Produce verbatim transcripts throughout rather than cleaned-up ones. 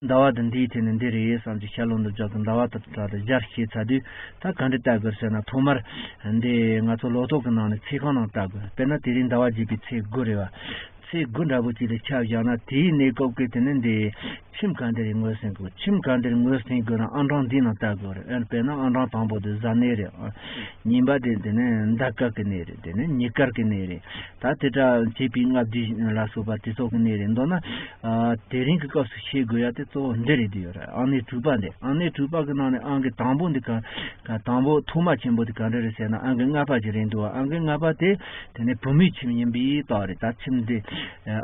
ཟླ་བ་དེ་འདིའི་ཐད་ནས་འདི་རེད་བསམ་གྱི་ཤར་ལྷོ་ནུབ་བྱང་གི་ཟླ་བ་དང་དྲ་དང་སྦྱར་ཤེས་ཚར་དུས། ད་ག་འདྲ་ལྟ་དགོས་ཟེར་ན། ཐོག་མར་འདི་ང་ཚོ་ལོ་ཏོག་གི་ནང་ནས་ཚེས་གང་ནང་ལྟ་དགོས། དཔེར་ན་དེ་རིང་ཟླ་བ་བརྒྱད་པའི་ཚེས་དགུ་རེད་བ། ཚེས་དགུ་འདྲ་པོ་ཅིག་ལ་ཆ་བཞག་ན། དེའི་གནས་སྐབས་ཀྱི་དེ་ནས་འདི་ཁྱིམ་ག་འདི་རེད་ངོས་ཟིན་དགོས། ཁྱིམ་ག་འདི་རེད་ངོས་ཟིན་དགོས་ན་ཨང་གྲངས་འདི་ནང་ལྟ་དགོས་རེད། ཨ་དཔེར་ན་ཨང་གྲངས་དང་པོ་དེ་གཟའ་གནས་རེད། ཨ་གཉིས་པ་དེ་དེ་ནས་ཟླ་སྐར་གྱི་གནས་རེད། དེ་ནས་ཉིན་སྐར་གྱི་གནས་རེད། ད་དེ་འདྲ་བྱས་པའི་ལྔ་བསྡུས་ལ་སོགས་པ་དེ་ཚོ་གི་གནས་རེད། མདོར་ན་ཨ་དེ་རིང་གི་སྐབས་སུ་ཤེས་དགོས་ཡ་དེ་གཙོ་བོ་འདི་རེད། དེ་ཡོད་རེད། ཨང་གནས་དྲུག་པ་འདི། ཨང་གནས་དྲུག་པ་གི་ནང་ནས་ཨང་གི་དང་པོ་འདི་ག་ག་དང་པོ་ཐོག་མ་ཆེན་པོ་དེ་ག་འདྲ་རེད་ཟེར་ན། ཨང་གི་ལྔ་པ་ཅིག་རེད་འདུག། ཨང་གི་ལྔ་པ་དེ་དེ་ནས་བུད་མེད་ཁྱིམ་ཡིན་པའི་རྟགས་རེད། ད་ཁྱིམ་འདི་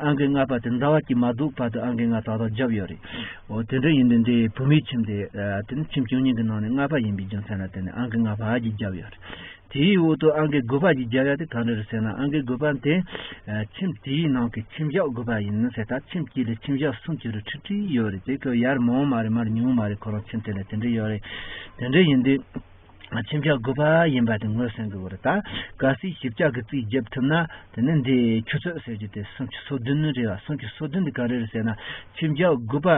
ཨང་གི་ལྔ་པ་དེ་ཟླ་བ་གཅིག་མ་ཐུག་བར་དུ་ཨང་གི་ལྔ་ཏག་ཏག་བརྒྱབ་ཡོད་རེད། འོ་དེ་འདྲ་ཡིན་དུས་འདི་བུད་མེད་ཁྱིམ་དེ་དེ་ནི་ཁྱིམ་བཅུ་གཉིས་ཀྱི་ནང་ནས་ལྔ་པ་ཡིན་པའི་རྒྱུ་མཚན་ལ་བརྟེན་ནས་ཨང་གི་ལྔ་པ་ཅིག་བརྒྱབ་ཡོད་རེད། དེའི་འོག་ཏུ་ཨང་གི་དགུ་པ་ཅིག་བརྒྱབ་ཡ་དེ་ག་འདྲ་རེད་ཟེར་ན། ཨང་གི་དགུ་པ་དེ་ཨ་ཁྱིམ་དེའི་ནང་གི་ཁྱིམ་བཞག་དགུ་པ་ཡིན་ཟེར། ད་ཁྱིམ་གཅིག་ལ་ཁྱིམ་བཞག་སུམ་ཅུ་རེ་ཁྲི་ཁྲི་ཡོད་རེད། དེ་ཁོ་ཡར་མང་མ་རེད་མར་ཉུང་མ་རེད། ཁོ་རང་ཁྱིམ་དེ་ལ་དེ་འདྲ་ཡོད་རེད། དེ་འདྲ་ཡིན་དུས་ཨ་ཁྱིམ་བཞག་དགུ་པ་ཡིན་པ་དེ་ངོས་ཟིན་དགོས་རེད། ད་གལ་སྲིད་བཞི་བརྒྱ་གི་རྩིས་བརྒྱབ་ཐུབ་ན། དེ་ནི་འདི་ཆུ་ཚོད་ཟེར་རྒྱུ་དེ་སུམ་ཅུ་སོ་བདུན་རེད་བ། སུམ་ཅུ་སོ་བདུན་འདི་ག་རེ་རེད་ཟེར་ན། ཁྱིམ་བཞག་དགུ་པ་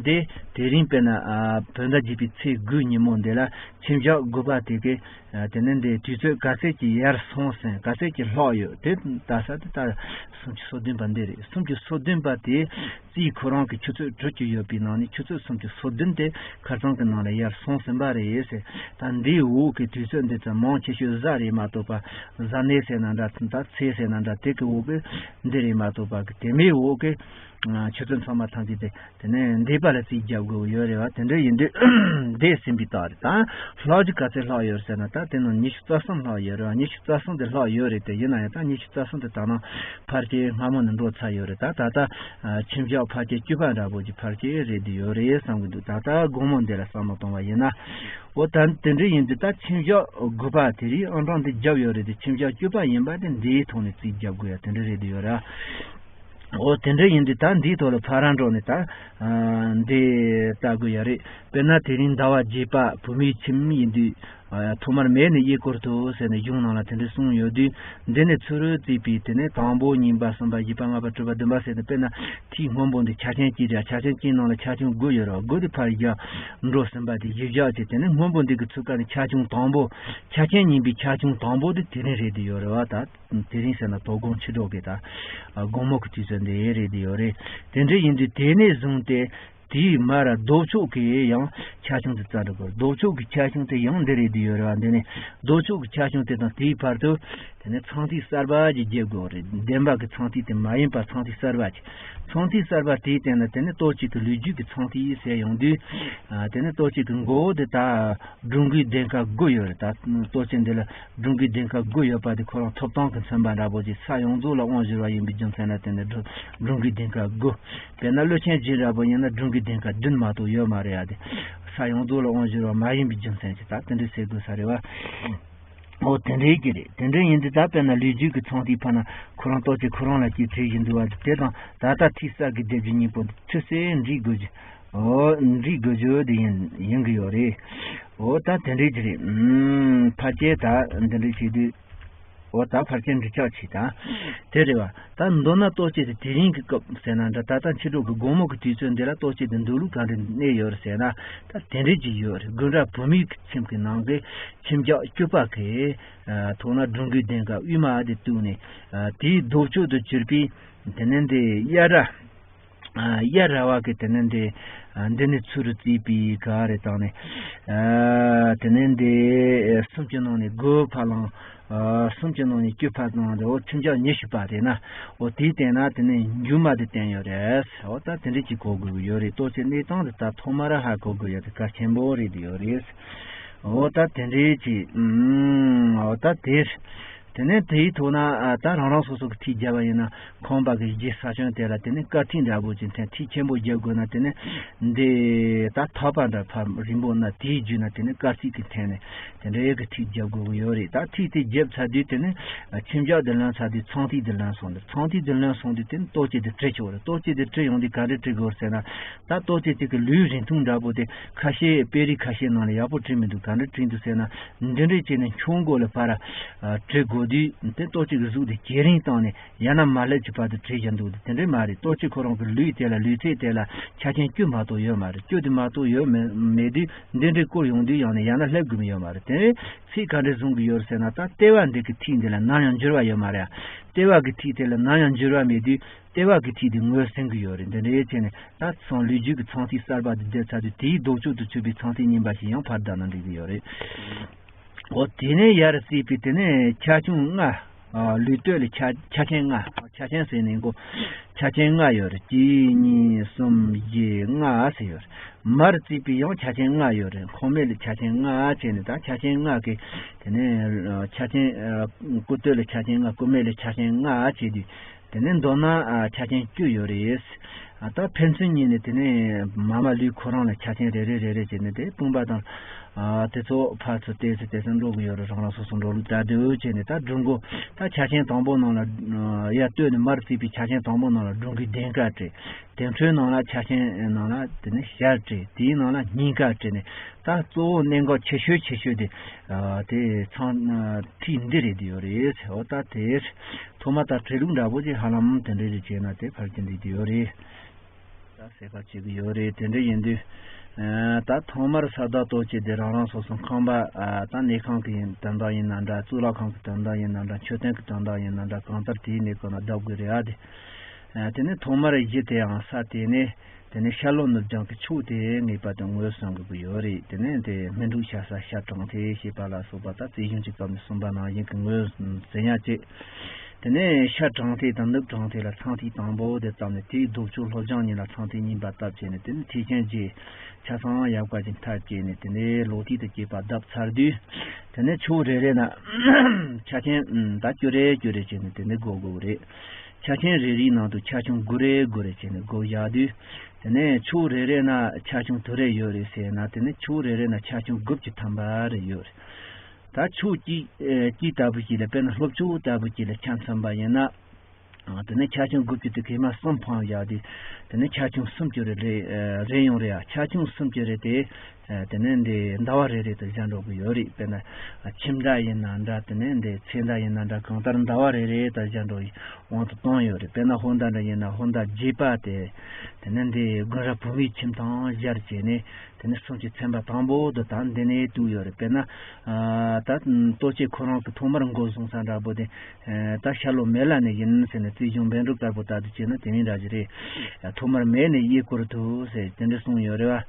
འདི་དེ་རིང་དཔེར་ན་ཨ་བོད་ཟླ་བརྒྱད་པའི་ཚེས་དགུའི་ཉིན་མོ་འདི་ལ་ཁྱིམ་བཞག་དགུ་པ་དེ་གི་ཨ་དེ་ནི་འདི་དུས་ཚོད་ག་ཚད་ཅིག་ཡར་སོང་ཟིན། ག་ཚད་ཅིག་ལྷག་ཡོད། དེ་ལྟ་ས་དེ་ད་སུམ་ཅུ་སོ་བདུན་པ་འདི་རེད། སུམ་ཅུ་སོ་བདུན་པ་དེ་རྩིས་ཁོ་རང་གི་ཆུ་ཚོད་དྲུག་ཅུ་ཡོད་པའི་ནང་ནས་ཆུ་ཚོད་སུམ་ཅུ་སོ་བདུན་དེ་ཁ་སང་གི་ནང་ལ་ཡར་སོང་ཟིན་པ་རེད་ཟེར། ད་འདིའི་འོག་གི་དུས་ཚོད་འདི་ཙམ་མང་ཆེ་ཤོས་གཟའ་རེད་མ་གཏོགས་པ། གཟའ་གནས་ཟེར་ན་འདྲ། ད་ཚེས་ཟེར་ན་འདྲ། དེ་གི་འོག་གི་འདི་རེད་མ་གཏོགས་པ་གི་དེ་མིན་འོག་གི་ཆུ་ཚོད་ཚང་མ་ཐམས་ཅད་དེ་དེ་ནས་འདས་པ་ལ་རྩིས་རྒྱག་དགོས་ཡོད་རེད་བ། དེ་འདྲ་ཡིན་དུས་འདས་ཟིན་པའི་རྟགས་རེད། ད་ལྷག་རྒྱུ་ག་ཚད་ལྷག་ཡོད་ཟེར་ན། ད་དེ་ནང་ཉི་ཤུ་རྩ་གསུམ་ལྷག་ཡོད་རེད་བ། ཉི་ཤུ་རྩ་གསུམ་དེ་ལྷག་ཡོད་རེད་དེ། ཡིན་ན་ཡང་ད་ཉི་ཤུ་རྩ་གསུམ་དེ་ད་ནང་ཕལ་ཆེར་སྔ་མོ་ནས་འགྲོ་ཚར་ཡོད་རེད། ད་ད་ལྟ་ཨ་ཁྱིམ་བཞག་ཕལ་ཆེར་བཅུ་པ་འདྲ་པོ་ཅིག་ཕལ་ཆེར་རེད་དེ་ཡོད་རེད་བསམ་གི་འདུག། ད་ལྟ་དགོང་མོ་འདི་ལ་བསམ་བློ་གཏོང་བ་ཡིན་ན། འོ་ད་དེ་འདྲ་ཡིན་དུས་ད་ཁྱིམ་བཞག་དགུ་པ་དེ་རིང་ཨང་གྲངས་འདི་བརྒྱབ་ཡོད་རེད་དེ། ཁྱིམ་བཞག་བཅུ་པ་ཡིན་པ་དེ་འདིའི་ཐོག་ནས་རྩིས་རྒྱབ་དགོས་ཡ་དེ་འདྲ་རེད་དེ་ཡོད་ར། འོ་དེ་འདྲ་ཡིན་དུས་ད་འདིའི་ཐོག་ལ་ཕར་འགྲོ་ནས་ད་ཨ་འདི་ལྟ་དགོས་ཡ་རེད། དཔེར་ན་དེ་རིང་ཟླ་བ་བརྒྱད་པ་བུད་མེད་ཁྱིམ་ཡིན་དུས། ཨ་ཐོག་མར་མེ་ནི་གཡས་སྐོར་དུ་ཟེར་ནས་གཞུང་ནང་ལ་དེ་འདྲ་གསུངས་ཡོད་དུས། འདི་ནས་ཚུར་རྩིས་པའི་དེ་ནས་དང་པོ་གཉིས་པ་གསུམ་པ་བཞི་པ་ལྔ་པ་དྲུག་པ་བདུན་པ་ཟེར་ནས། དཔེར་ན་ཐིག་སྔོན་པོ་འདི་ཆ་ཆེན་གཅིག་རེད། ཆ་ཆེན་གཅིག་ནང་ལ་ཆ་ཆུང་དགུ་ཡོད་རེད་བ། དགུ་དེ་ཕར་བཞག་འགྲོ་ཟིན་པ་དེ་བཞི་བཞག་བྱས། དེ་ནས་སྔོན་པོ་འདི་གི་ཚུར་ཁ་ནས་ཆ་ཆུང་དང་པོ། ཆ་ཆེན་གཉིས་པའི་ཆ་ཆུང་དང་པོ་དེ་དེ་རིང་རེད་དེ་ཡོད་རེད་བ། ད་དེ་རིང་ཟེར་ན་དོ་དགོང་ཕྱི་དྲོ་གི་ད་དགོང་མོ་གི་དུས་ཚོད་འདི་རེད་དེ་ཡོད་རེད། དེ་འདྲ་ཡིན་དུས་དེ་ནས་བཟུང་སྟེ། དེའི་མར་ལྡོག་ཕྱོགས་ཀྱི་ཡང་ཆ་ཆུང་དེ་བཙལ་འགྲོ་དགོས། ལྡོག་ཕྱོགས་ཀྱི་ཆ་ཆུང་དེ་ཡང་འདི་རེད་དེ་ཡོད་རེད་བ། འདི་ནས་ལྡོག་ཕྱོགས་ཀྱི་ཆ་ཆུང་དེ་དང་དེའི་བར་དུ་དེ་ནས་ཚངས་ཐིག་གསར་པ་ཅིག་རྒྱག་དགོས་རེད། བདེན་པ་གི་ཚངས་ཐིག་དེ་མ་ཡིན་པ་ཚངས་ཐིག་གསར་པ་ཅིག། ཚངས་ཐིག་གསར་པ་དེའི་སྟེང་ལ་དེ་ནས་ལྟོ་སྐྱེས་ཀྱི་ལོ་རྒྱུས་ཀྱི་ཚངས་ཐིག་ཟེར་ཡོང་དུས། ཨ་དེ་ནས་ལྟོ་སྐྱེས་ཀྱི་མགོ་བོ་དེ་ད་སྦྲུལ་མགོའི་གདན་ཁ་དགུ་ཡོད་རེད། ད་ལྟོ་སྐྱེས་འདི་ལ་སྦྲུལ་མགོའི་གདན་ཁ་དགུ་ཡོད་པ་དེ་ཁོ་རང་ཐོབ་ཐང་གི་མཚོན་པ་འདྲ་པོ་ཅིག། ས་ཡོངས་རྫོགས་ལ་དབང་བསྒྱུར་བ་ཡིན་པའི་རྒྱུ་མཚན་ལ་བརྟེན་ནས་སྦྲུལ་སྦྲུལ་མགོའི་གདན་ཁ་དགུ། དཔེར་ན་ཀླུ་ཆེན་རྗེ་འདྲ་པོ་ཡིན་ན་སྦྲུལ་མགོའི་གདན་ཁ་བདུན་མ་གཏོགས་ཡོད་མ་རེད་ཡ། དེ་ས་ཡོངས་རྫོགས་ལ་དབང་བསྒྱུར་བ་མ་ཡིན་པའི་རྒྱུ་མཚན་གྱིས་ད་དེ་འདྲ་ཟེར་དགོས་ས་རེད་བ། འོ་དེ་འདྲའི་གི་རེད། དེ་འདྲ་ཡིན་དུས་ད་དཔེར་ན་ལོ་རྒྱུས་ཀྱི་ཚངས་ཐིག་ཕར་ན་ཁོ་རང་ལྟོ་སྐྱེས་ཁོ་རང་ལ་སྐྱེས་བྲིས་བཞིན་འདུག་བ། དེ་དང་ད་ལྟ་ཐིག་གསར་གྱི་ལྡེབས་རྒྱུ་གཉིས་པོ་འདི་ཆུད་ཟོས་འགྲིག་དགོས་རྒྱུ། འོ་འགྲིག་དགོས་རྒྱུ་དེ་ཡིན་ཡིན་གི་ཡོད་རེད། འོ་ད་དེ་འདྲའི་གི་རེད། ཨུམ་ཕལ་ཆེར་ད་འདི་འདྲའི་བྱེད་དུས། འོ་ད་ཕལ་ཆེར་འགྲིག་ཆགས་ཆེ། ད་དེ་རེད་བ། ད་མདོར་ན་ལྟོ་སྐྱེས་དེ་དེ་རིང་གི་སྐབས་ཟེར་ན་འདྲ། ད་ལྟ་ཕྱི་དྲོ་གི་དགོང་མོ་གི་དུས་ཚོད་འདི་ལ་ལྟོ་སྐྱེས་དེ་འདུག་ལུགས་ག་འདྲ་གནས་ཡོད་རེད་ཟེར་ན། ད་དེ་འདྲའི་ཅིག་ཡོད་རེད། དགུན་གྲྭ་བུད་མེད་ཁྱིམ་གྱི་ནང་གི་ཁྱིམ་བཞག་སྐྱོ་པ་གི་ཐོག་ན་སྦྲུལ་མགོའི་གདན་ཁ་དབུས་མ་དེ་གཏུགས་ནས། དེའི་ལྡོག་ཕྱོགས་དུ་གྱུར་པའི་དེ་ནས་འདི་གཡའ་ར། གཡའ་ར་བ་གི་དེ་ནས་འདི་འདི་ནས་ཚུར་རྩིས་པའི་ག་རེ་བཏང་ནས། དེ་ནས་འདི་གསུམ་གྱི་ནང་ནས་དགུ་ཕར་བླངས། གསུམ་གྱི་ནང་ནས་བཅུ་ཕར་བཏང་། འོ་ཁྱིམ་བཞག་ཉི་ཤུ་པ་རེད་ན། འོ་དེའི་སྟེང་ན་དེ་ནས་མཇུག་མ་དེ་བསྟན་ཡོད་རེད། འོ་ད་དེ་འདྲ་ཅིག་གོ་དགོས་ཀྱི་ཡོད་རེད། ལྟོ་སྐྱེས་གནས་སྟངས་དེ་ད་ཐོག་མར་ཧ་གོ་དགོས་ཡ་དེ་གལ་ཆེན་པོ་རེད་དེ་ཡོད་རེད། འོ་ད་དེ་འདྲའི་ཅིག། ཨུམ། འོ་ད་དེ། དེ་ནས་དེའི་ཐོག་ན་ཨ་ད་རང་རང་སོ་སོ་གི་ཐིག་བརྒྱབ་པ་ཡིན་ན། ཁང་པ་གི་རྗེས་ས་ཁྱོན་དེ་ལ་དེ་ནས་དཀར་ཐིག་འདྲ་པོ་ཅིག་འཐེན། ཐིག་ཆེན་པོ་བརྒྱབ་དགོས་ན། དེ་ནས་འདི་ད་ཐག་པ་འདྲ་ཕར་རིང་པོ་ན། དེའི་རྒྱུད་ན་དེ་ནས་དཀར་ཐིག་གི་འཐེན་ནས་དེ་འདྲའི་གི་ཐིག་བརྒྱབ་དགོས་ཀྱི་ཡོད་རེད། ད་ཐིག་དེ་བརྒྱབ་ཚར་དུས་དེ་ནས་ཁྱིམ་བཞག་དེ་ལོན་ཚར་དུས་ཚངས་ཐིག་དེ་ལོན་སོང་དུས། ཚངས་ཐིག་དེ་ལོན་སོང་དུས་དེ་ནས་ལྟོ་སྐྱེས་དེ་བྲི་ཆོག་རེད། ལྟོ་སྐྱེས་དེ་བྲི་ཡོང་དུས་ག་འདྲ་བྲི་དགོས་ཟེར་ན། ད་ལྟོ་སྐྱེས་དེ་གི་ལུས་རིང་ཐུང་འདྲ་པོ་དེ་ཁ་ཤས་དཔེ་རིས་ཁ་ཤས་ནང་ལ་ཡག་པོ་བྲིས་མི་འདུག། ག་འདྲ་བྲིས་འདུག་ཟེར་ན། འདི་འདྲ་བྱས་ནས་མཆན་སྒོ་ལ་ཕར་བྲི་དགོས། དུས་དེ་ལྟོ་ཆས་ཀྱི་གཟུགས་དེ་ཇེ་རིང་བཏང་ནས་ཡང་ན་མ་སླེབས་ཀྱི་བར་དུ་བྲོས་བཞིན་འདུག་དེ་འདྲས་མ་རེད། ལྟོ་ཆས་ཁོ་རང་གི་ལུས་དེ་ལ་ལུས་རྩལ་དེ་ལ་ཆ་རྐྱེན་བཅུ་མ་གཏོགས་ཡོད་མ་རེད། བཅུ་དེ་མ་གཏོགས་ཡོད་མེད་མེད་དུས་འདི་འདྲའི་སྐོར་ཡོང་དུས་ཡང་ནས་ཡང་ན་སླེབས་དགོས་མི་ཡོད་མ་རེད། དེ་ཚིག་ག་འདྲས་བཟུང་གི་ཡོད་ཟེར་ན། ད་ལྟེ་བ་འདི་གི་ཐིག་འདི་ལ་ནམ་ཡང་འགྱུར་བ་ཡོད་མ་རེད། ལྟེ་བ་གི་ཐིག་དེ་ལ་ནམ་ཡང་འགྱུར་བ་མེད་དུས་ལྟེ་བ་གི་ཐིག་འདི་ངོས་ཟིན་གི་ཡོད་རེད། འདི་འདྲའི་ཆེད་ནས་ད་ཚང་ལུས་རྒྱུད་ཀྱི་ཚངས་ཐིག་གསར་པ་འདི་བསྡད་ཚར་དུས་དེའི་ལྡོག་ཕྱོགས་དུ་ཆུད་པའི་ཚངས་ཐིག་རྙིང་པ་ཞིག་ཡང་ཕར་བསྡད་ན་འགྲིག་གི་ཡོད་རེད། འོ་དེ་ནས་ཡར་བརྩིས་པའི་དེ་ནས་ཆ་ཆུང་ལྔ། ཨ། ལུས་སྟོད་ལ་ཆ་ཆ་ཆེན་ལྔ། ཆ་ཆེན་ཟེར་ནས་གོ། ཆ་ཆེན་ལྔ་ཡོད་རེད། གཅིག་གཉིས་གསུམ་བཞི་ལྔ་ཟེར་ཡོད་རེད། མར་བརྩིས་པའི་ཡང་ཆ་ཆེན་ལྔ་ཡོད་རེད། ཁོག་སྨད་ལ་ཆ་ཆེན་ལྔ་བྱས་ནས། ད་ཆ་ཆེན་ལྔ་གི་དེ་ནས་ཆ་ཆེན། ཨ། སྐུ་སྟོད་ལ་ཆ་ཆེན་ལྔ། སྐུ་སྨད་ལ་ཆ་ཆེན་ལྔ་བྱས་དུས། དེ་ནས་མདོར་ན། ཨ། ཆ་རྐྱེན་བཅུ་ཡོད་རེད། ཨ། ད་ཕན་ཚུན་གཉིས་ནས་དེ་ནས་མ་མ་ལུས་ཁོ་རང་ལ་ཆ་རྐྱེན་རེ་རེ་རེ་རེ་བྱས་ནས་དེ་དཔུང་པ་དང་། ཨ། དེ་ཚོ་ཕར་ཚུར་ཏོག་ཙམ་ཏོག་ཙམ་འགྲོ་གི་ཡོད་རེད། རང་རང་སོ་སོ་འགྲོ་ལུགས་ལྟར་དུ་བྱས་ནས། ད་སྒྲུབ་འགོ་ད་ཆ་རྐྱེན་དང་པོ་ནང་ལ། ཨ། ཡར་སྟོད་ནས་མར་བརྩིས་པའི་ཆ་རྐྱེན་དང་པོ་ནང་ལ་སྒྲུབ་འགོའི་གདན་ཁ་བྲིས། དེ་འཕྲོའི་ནང་ལ་ཆ་རྐྱེན་ནང་ལ་དེ་ནས་ཞལ་བྲིས། དེའི་ནང་ལ་སྙིང་ག་བྲིས་ནས། ད་གཙོ་བོ་གནད་འགག་ཆེ་ཤོས་ཆེ་ཤོས་དེ། ཨ། དེ་ཚངས་ཐིག་འདི་རེད། འདི་ཡོད་རེད། འོ་ད་དེ་ཐོག་མ་ད་བྲིས་ལུགས་འདྲ་པོ་ཅིག་ཧ་ལམ་དེ་འདྲ་ཞིག་བྱས་ན་དེ་ཕལ་ཆེར་འགྲིག་གི་ཡོད་རེད། ད་གསལ་ཁ་ཆེ་གི་ཡོད་རེད། དེ་འདྲ་ཡིན་དུས། ཨ། ད་ཐོག་མར་ས་བདག་ལྟོ་ཆས་དེ་རང་རང་སོ་སོ་ཁང་པ། ཨ། ད་གནས་ཁང་གི་ཡིན་དོན་དག་ཡིན་ན་འདྲ། གཙུག་ལག་ཁང་གི་དོན་དག་ཡིན་ན་འདྲ། མཆོད་རྟེན་གྱི་དོན་དག་ཡིན་ན་འདྲ། གང་ལྟར་དེའི་གནས་སྐབས་ན་བརྡབ་དགོས་རེད། ཨ། དེ། ཨ། དེ་ནས་ཐོག་མར་གཞི་དེའང་ས་དེ་ནས། དེ་ནས་ཤར་ལྷོ་ནུབ་བྱང་གི་ཕྱོགས་དེ་ངེས་པར་དུ་ངོས་བཟུང་དགོས་ཀྱི་ཡོད་རེད། དེ་ནས་དེ་སྨིན་དྲུག་ཤར་ས་ཤར་དྲང་ཐད་ཞེས་པ་ལ་སོགས་པ། ད་རྩིས་གཞུང་གི་སྐབས་ནས་གསུངས་པ་ནང་བཞིན་གྱི་ངོས་ཟིན་ཡ་བྱེད། དེ་ནས་ཤར་དྲང་ཐད་དང་ནུབ་དྲང་ཐད་ལ་ཚངས་ཐིག་དང་པོ་དེ་བརྩམས་ནས། དེའི་ལྡོག་ཕྱོགས་ལྷོ་བྱང་གཉིས་ལ་ཚངས་ཐིག་རྙིང་པ་བཏབ་བྱས་ནས། དེ་ནས་ཐེག་ཆེན་རྗེས་ཆ་ཚང་ཡག་པ་ཅིག་མཐའ་བཅད་ནས། དེ་ནས་ལོག་ཐིག་དང་བཅས་པ་བརྡབས་ཚར་དུས། དེ་ནས་ཕྱོགས་རེ་རེ་ན་ཆ་ཆེན་ད་བཅུ་རེ་བཅུ་རེ་བྱས་ནས་དེ་ནས་བགོ་དགོས་རེད། ཆ་རྐྱེན་རེ་རེའི་ནང་དུ་ཆ་ཆུང་དགུ་རེ་དགུ་རེ་བྱས་ནས་བགོ་བཞག་དུས། དེ་ནས་ཕྱོགས་རེ་རེ་ན་ཆ་ཆུང་དུ་རེ་ཡོད་རེད་ཟེར་ན། དེ་ནས་ཕྱོགས་རེ་རེ་ན་ཆ་ཆུང་དགུ་བཅུ་ཐམ་པ་རེ་ཡོད་རེད། ད་ཕྱོགས་གཅིག་ཨེ། གཅིག་ལྟ་བུ་ཅིག་ལ། དཔེར་ན་ལྷོ་ཕྱོགས་ལྟ་བུ་ཅིག་ལ་ཆ་མཚོན་པ་ཡིན་ན། ཨ། དེ་ནས་ཆ་ཆུང་དགུ་བཅུ་དེ་གེ་མ་གསུམ་འཕངས་བཞག་དུས། དེ་ནས་ཆ་ཆུང་སུམ་ཅུ་རེ་རེ། ཨ། རེ་ཡོང་རེད། ཨ། ཆ་ཆུང་སུམ་ཅུ་རེ་དེ། ཨ། དེ་ནས་འདི་ཟླ་བ་རེ་རེ་དུ་བཞག་འགྲོ་གི་ཡོད་རེད། དཔེར་ན། ཨ། ཁྱིམ་ཟླ་ཡིན་ན་འདྲ། དེ་ནས་འདི་ཚེས་ཟླ་ཡིན་ན་འདྲ། གང་ལྟར་ཟླ་བ་རེ་རེ་དུ་བཞག་འགྲོ་བའི་དབང་དུ་བཏང་ཡོད་རེད། དཔེར་ན་ཧོར་ཟླ་འདྲ་ཡིན་ན་ཧོར་ཟླ་བརྒྱད་པ་དེ། དེ་ནས་འདི་དགུན་རབས་བུ་མོའི་ཁྱིམ་དང་སྦྱར་བྱས་ནས། དེ་ནས་གསུམ་གྱི་ཚན་པ་དང་པོ་དེ་ད་འདི་ནས་བཏུས་ཡོད་རེད། དཔེར་ན། ཨ། ད་ལྟོ་ཆས་ཁོ་རང་གི་ཐོག་མར་འགོ་བཟུང་ས་འདྲ་པོ་དེ། ཨ། ད་ཤར་ལྷོ་མེ་ལ་ནས་ཡིན་ཟེར་ནས་རྩིས་གཞུང་འབད་འགྲུབ་ལྟར་པོ་ལྟར་དུ་བྱས་ན་དེ་མིན་འདྲ་ཞིག་རེད། ཐོག་མར་མེ་ནས་དབྱེ་སྐོར་དུ་ཟེར་དེ་འདྲ་གསུངས་ཡོད་རེད་བ།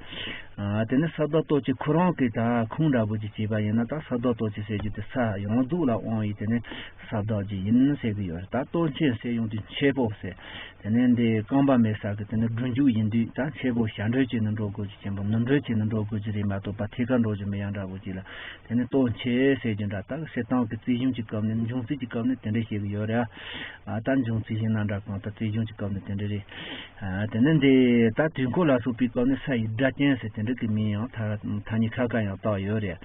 ཨ། དེ་ནས་ས་བདག་ལྟོ་ཆས་ཁོ་རང་གི་ད་ཁུངས་འདྲ་པོ་ཅིག་བྱས་པ་ཡིན་ན། ད་ས་བདག་ལྟོ་ཆས་ཟེར་རྒྱུ་དེ་ས་ཡོངས་རྫོགས་ལ་དབང་བའི། དེ་ནས་ས་བདག་ཅིག་ཡིན་ཟེར་གི་ཡོད་རེད། ད་ལྟོ་ཆས་ཟེར་ཡོང་དུས་མཆེད་པོ་ཟེར། དེ་ནས་འདི་རྐང་པ་མེད་ས་གི་དེ་ནས་སྒྲུབ་འཇུག་ཡིན་དུས། ད་མཆེད་པོ་ཞབས་འགྲོས་བྱས་ནས་འགྲོ་དགོས་ཀྱི་ཆེན་པོ། ནུབ་འགྲོས་བྱས་ནས་འགྲོ་དགོས་ཀྱི་རེད་མ་གཏོགས་པ་ཐད་ཀར་འགྲོ་རྒྱུ་མེད་ཡ་འདྲ་པོ་ཅིག་ལ། དེ་ནས་ལྟོ་ཆས་ཟེར་རྒྱུ་འདྲ། ད་གི་སྤྱིར་བཏང་གི་རྩིས་གཞུང་གི་སྐབས་ནས། འབྱུང་རྩིས་ཀྱི་སྐབས་ནས་དེ་འདྲ་བཤད་གི་ཡོད་རེད། ཨ། ད་འབྱུང་རྩིས་ཡིན་ན་འདྲ། གང་ལྟར་རྩིས་གཞུང་གི་སྐབས་ནས་དེ་འདྲ་རེད། ཨ། དེ་ནས་འདི་ད་དུས་འཁོར་ལ་སོགས་པའི་སྐབས་ནས་ས་ཡི་སྒྲ་གཅན་ཟེར་དེ་འདྲ་གི་མིང་ཡང་ཐ་ཐ་སྙད་ཁ་ཁ་ཡང་བཏགས་ཡོད་རེད།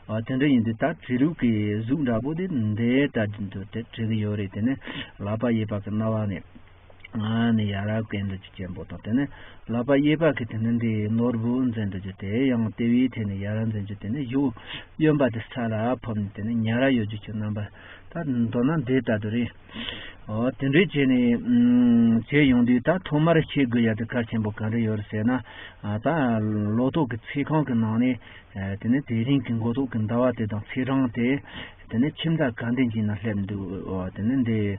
ཨ། དེ་འདྲ་ཡིན་དུས་ད་བྲིས་ལུགས་ཀྱི་གཟུགས་འདྲ་པོ་དེ་འདི་ལྟ་བུ་དེ་བྲིས་གི་ཡོད་རེད། དེ་ནས་ལག་པ་གཡས་པ་གི་རྣ་བ་ནས། ཨ་ནི་ཡ་རབས་སྐད་འདྲ་ཅིག་ཅན་པོ་དང་། དེ་ནས་ལག་པ་གཡས་པ་གི་དེ་ནས་འདི་ནོར་བུ་འཛིན་འདྲ་ཅིག་དེ་ཡང་ལྟེ་བའི་ཐད་ནས་ཡ་རབས་འཛིན་རྒྱུ། དེ་ནས་གཞུ་གཡོན་པ་དེ་ས་ལ་ཕབ་ནས་དེ་ནས་ཉ་ར་གཡོ་རྒྱུ་གྱི་རྣམ་པ། ད་མདོར་ན་འདི་ལྟ་བུ་རེད། ཨོ། དེ་འདྲའི་བྱས་ནས་ཨུམ་བྱས་ཡོང་དུས། ད་ཐོག་མར་ཤེས་དགོས་ཡ་དེ་གལ་ཆེན་པོ་ག་འདྲ་ཡོད་རེད་ཟེར་ན། ཨ། ད་ལོ་ཐོ་གི་ཚེས་ཁང་གི་ནང་ནས། ཨ། དེ་ནས་དེ་རིང་གི་འགོ་ཐོག་གི་ཟླ་བ་དེ་དང་ཚེས་གྲངས་དེ། དེ་ནས་ཁྱིམ་བདག་ག་འདྲ་ཅིག་ན་སླེབས་འདུག། ཨོ། དེ་ནས་འདི།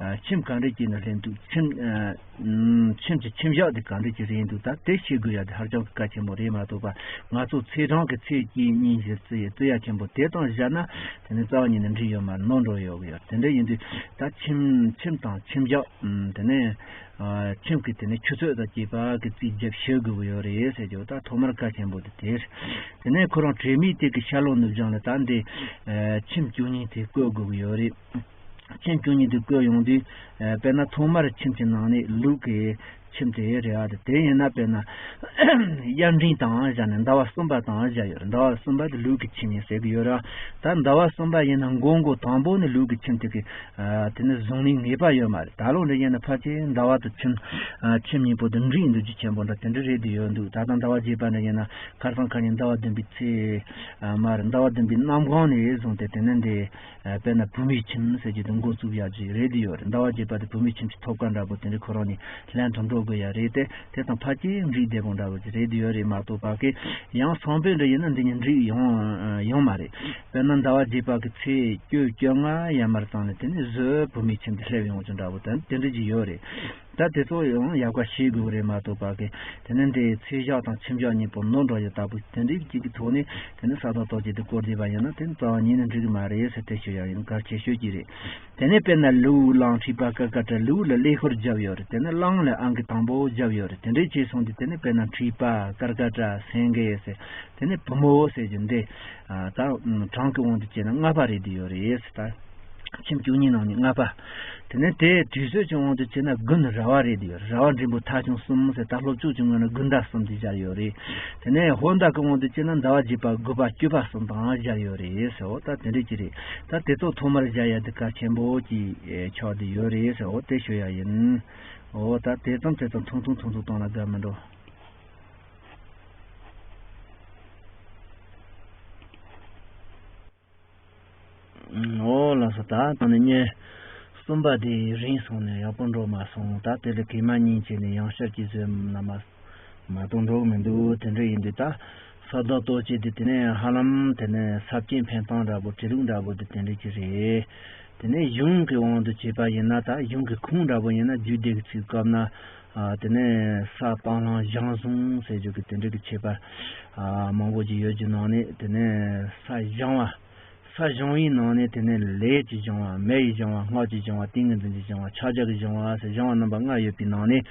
ཨ། ཁྱིམ་ག་འདྲ་ཅིག་ན་སླེབས་འདུག། ཁྱིམ། ཨ། ཁྱིམ་གྱི་ཁྱིམ་བཞག་དེ་ག་འདྲ་ཅིག་རེད་འདུག། ད་དེ་ཤེས་དགོས་ཡ་དེ་ཧ་ཅང་གི་གལ་ཆེན་པོ་རེད་མ་གཏོགས་པ། ང་ཚོ་ཚེས་གྲངས་ཀྱི་ཚེས་གཅིག་གཉིས་བཞི་བརྩི་ཡ་བརྩི་ཡ་ཆེན་པོ་དེ་དང་སྦྱར་ན། དེ་ནས་རྩ་བ་ཉིད་ནས་འགྲིག་ཡོད་མ་རེད། ནོར་འགྲོ་ཡོད་གི་ཡོད། དེ་འདྲ་ཡིན་དུས་ད་ཁྱིམ་ཁྱིམ་དང་ཁྱིམ་བཞག། ཨུམ། དེ་ནས། ཨ། ཁྱིམ་གྱི་དེ་ནས་ཆུ་ཚོད་དང་བཅས་པ་གི་རྩིས་རྒྱབ་ཤེས་དགོས་ཀྱི་ཡོད་རེད་ཟེར་རྒྱུ། ད་ཐོག་མར་གལ་ཆེན་པོ་དེ་དེ་རེད། དེ་ནས་ཁོ་རང་དྲི་མེད་དེ་གི་ཤར་ལྷོ་ནུབ་བྱང་ལ་ད་འདི། ཨ། ཁྱིམ་བཅུ་གཉིས་དེ་བཀོད་དགོས་ཀྱི་ཡོད་རེད། ཁྱིམ་བཅུ་གཉིས་དེ་བཀོད་ཡོང་དུས། ཨ། དཔེར་ན་ཐོག་མར་ཁྱིམ་གྱི་ནང་ནས་ལུག་གི། ཁྱིམ་དེ་རེད་ཨ། དེ་དེ་ཡིན་ན་དཔེར་ན་དབྱར་འབྲིང་དང་བཞག་ནས་ཟླ་བ་གསུམ་པ་དང་བཞག་ཡོད་རེད། ཟླ་བ་གསུམ་པ་དེ་ལུག་གི་ཁྱིམ་ཡིན་ཟེར་གི་ཡོད་རེད། ད་ཟླ་བ་གསུམ་པ་ཡིན་ན་མགོ་མགོ་དང་པོ་ནི་ལུག་གི་ཁྱིམ་དེ་གི་དེ་ནི་བཟུང་ནས་ངེས་པ་ཡོད་མ་རེད། ད་ལོ་འདྲ་ཡིན་ན་ཕལ་ཆེར་ཟླ་བ་དང་ཁྱིམ་ཁྱིམ་གཉིས་པོ་དེ་འགྲིག་འདུག་རྒྱུ་ཆེན་པོ་འདྲ་དེ་འདྲ་རེད་དེ་ཡོད་འདུག་ད་ལྟ་ཟླ་བ་བརྒྱད་པ་འདྲ་ཡིན་ན་ཁ་སང་ཁ་ཉིན་ཟླ་བ་བདུན་པའི་ཚེས་མ་རེད། ཟླ་བ་བདུན་པའི་གནམ་གང་ནས་བཟུང་སྟེ་དེ་ནི་འདི། དཔེར་ན་བུད་མེད་ཁྱིམ་ཟེར་གྱི་དེ་འགོ་བཙུགས་ཡག་ཅིག་རེད་དེ་ཡོད་རེད། ཟླ་བ་བརྒྱད་པ་དེ་བུད་མེད་ཁྱིམ་གྱི་ཐོབ་སྐལ་འདྲ་པོ་དེ་འདྲའི་ཁོ་རང་ནས་ལན་དུ་འགྲོ་དགོས་ཡག་རེད་དེ། དེ་དང་ཕལ་ཆེར་འགྲིག་བསྡད་པོ་འདྲ་པོ་ཅིག་རེད་དེ་ཡོད་རེད་མ་གཏོགས་པ་གི་ཡང་སང་ཕོད་འདྲ་ཡིན་ན་འདི་ཉིད་འགྲིག་ཡོང་ཡོང་མ་རེད། དཔེར་ན་ཟླ་བ་བརྒྱད་པ་གི་ཚེས་བཅོ་བཅོ་ལྔ་ཡར་མར་ཙམ་ནས་དེ་ནས་གཟོད་བུད་མེད་ཁྱིམ་དུ་སླེབས་ཡོང་ཅིག་འདྲ་པོ་དེ་དེ་འདྲ་ཅིག་ཡོད་རེད། ད་དེ་ཚོ་ཡང་ཡག་པ་ཤེས་དགོས་རེད་མ་གཏོགས་པ་གི་དེ་ནས་འདི་ཚེས་ཞག་དང་ཁྱིམ་ཞག་གཉིས་པོ་ནོར་འགྲོ་ཡག་ལྟ་བུ་དེ་འདྲའི་གཅིག་གི་ཐོག་ནས་དེ་ནས་ས་ཐག་ཐག་ཅིག་ཏུ་བསྐོར་བསྡད་པ་ཡིན་ན་དེ་རྩ་བ་ཉིད་ནས་འགྲིག་གི་མ་རེད་ཟེར་དེ་ཞུ་ཡག་ཡིན། གལ་ཆེ་ཤོས་ཅིག་རེད། དེ་ནས་དཔེར་ན་ལུག་གླང་མཁྲིས་པ་ཀར་ཀ་ཊ། ལུག་ལ་ཀླད་ཀོར་བརྒྱབ་ཡོད་རེད། དེ་ནས་གླང་ལ་ཨང་ཀི་དང་པོ་བརྒྱབ་ཡོད་རེད། དེ་འདྲའི་བྱས་སོང་དུས་དེ་ནས་དཔེར་ན་མཁྲིས་པ་ཀར་ཀ་ཊ་སེང་གེ་ཟེར་དེ་ནས་བུ་མོ་ཟེར་རྒྱུ་འདི་ད་གྲངས་ཀྱི་དབང་དུ་བྱས་ན་ལྔ་པ་རེད་དེ་ཡོད་རེད་ཟེར། ད་ཁྱིམ་བཅུ་གཉིས་ནང་ནས་ལྔ་པ། དེ་ནས་དེ་དུས་ཚོད་ཀྱི་དབང་དུ་བྱས་ན་དགུན་ར་བ་རེད་དེ་ཡོད་རེད། ར་བ་འབྲིང་པོ་ཐ་ཆུང་གསུམ་ཟེར། ད་སློབ་ཕྲུག་ཀྱི་ངོས་ནས་དགུན་ཟླ་གསུམ་དེ་སྦྱར་ཡོད་རེད། དེ་ནས་ཧོར་ཟླ་གི་དབང་དུ་བྱས་ན་ཟླ་བ་བརྒྱད་པ་དགུ་པ་བཅུ་པ་གསུམ་དང་སྦྱར་ཡོད་རེད་ཟེར། འོ་ད་དེ་འདྲ་ཅིག་རེད། ད་དེ་ཚོ་ཐོག་མར་སྦྱར་ཡ་དེ་གལ་ཆེན་པོ་ཅིག་ཆགས་བསྡད་ཡོད་རེད་ཟེར། འོ་དེ་ཞུ་ཡ་ཡིན། འོ་ད་དེ་ཙམ་དེ་ཙམ་ཐུང་ཐུང་ཐུང་ཐུང་བཏང་ན་དགའ་མི་འགྲོ། ཨོ་ལགས་སོ། ད་ད་ནི་ཉིན་གསུམ་པ་དེ་རིང་སོང་ནས་ཡག་པོ་འགྲོ་མ་སོང་། ད་དེ་ལས་གེ་མ་གཉིས་བྱས་ནས་ཡང་བསྐྱར་གྱི་བཟོས་ན་མ་མ་གཏོགས་འགྲོ་གི་མི་འདུག་དེ་འདྲ་ཡིན་དུས་ད་ས་བདག་ལྟོ་ཆས་དེ་དེ་ནས་ཧ་ལམ་དེ་ནས་ས་སྐྱེས་འཕེན་སྟངས་འདྲ་པོ་བྲིས་ལུགས་འདྲ་པོ་དེ་དེ་འདྲ་ཅིག་རེད། དེ་ནས་གཞུང་གི་དབང་དུ་བྱས་པ་ཡིན་ན་ད་གཞུང་གི་ཁུངས་འདྲ་པོ་ཡིན་ན་རྒྱུད་སྡེ་གི་ཚིག་སྐབས་ན་དེ་ནས་ས་སྤང་བླང་བཞེངས་བཟུང་ཟེར་རྒྱུ་གི་དེ་འདྲ་གི་བྱེད་པ་མང་པོ་ཅིག་ཡོད་རྒྱུ་ནང་ནས་དེ་ནས་ས་བཞེངས་པ། ས་བཞེངས་པའི་ནང་ནས་དེ་ནས་ལས་ཀྱི་སྦྱོང་བ། མེ་ཡི་སྦྱོང་བ། སྔགས་ཀྱི་སྦྱོང་བ། ཏིང་ངེ་འཛིན་གྱི་སྦྱོང་བ། ཕྱག་རྒྱ་གི་སྦྱོང་བ་ཟེར་སྦྱོང་བ་རྣམ་པ་ལྔ་ཡོད་པའི་ནང་ནས་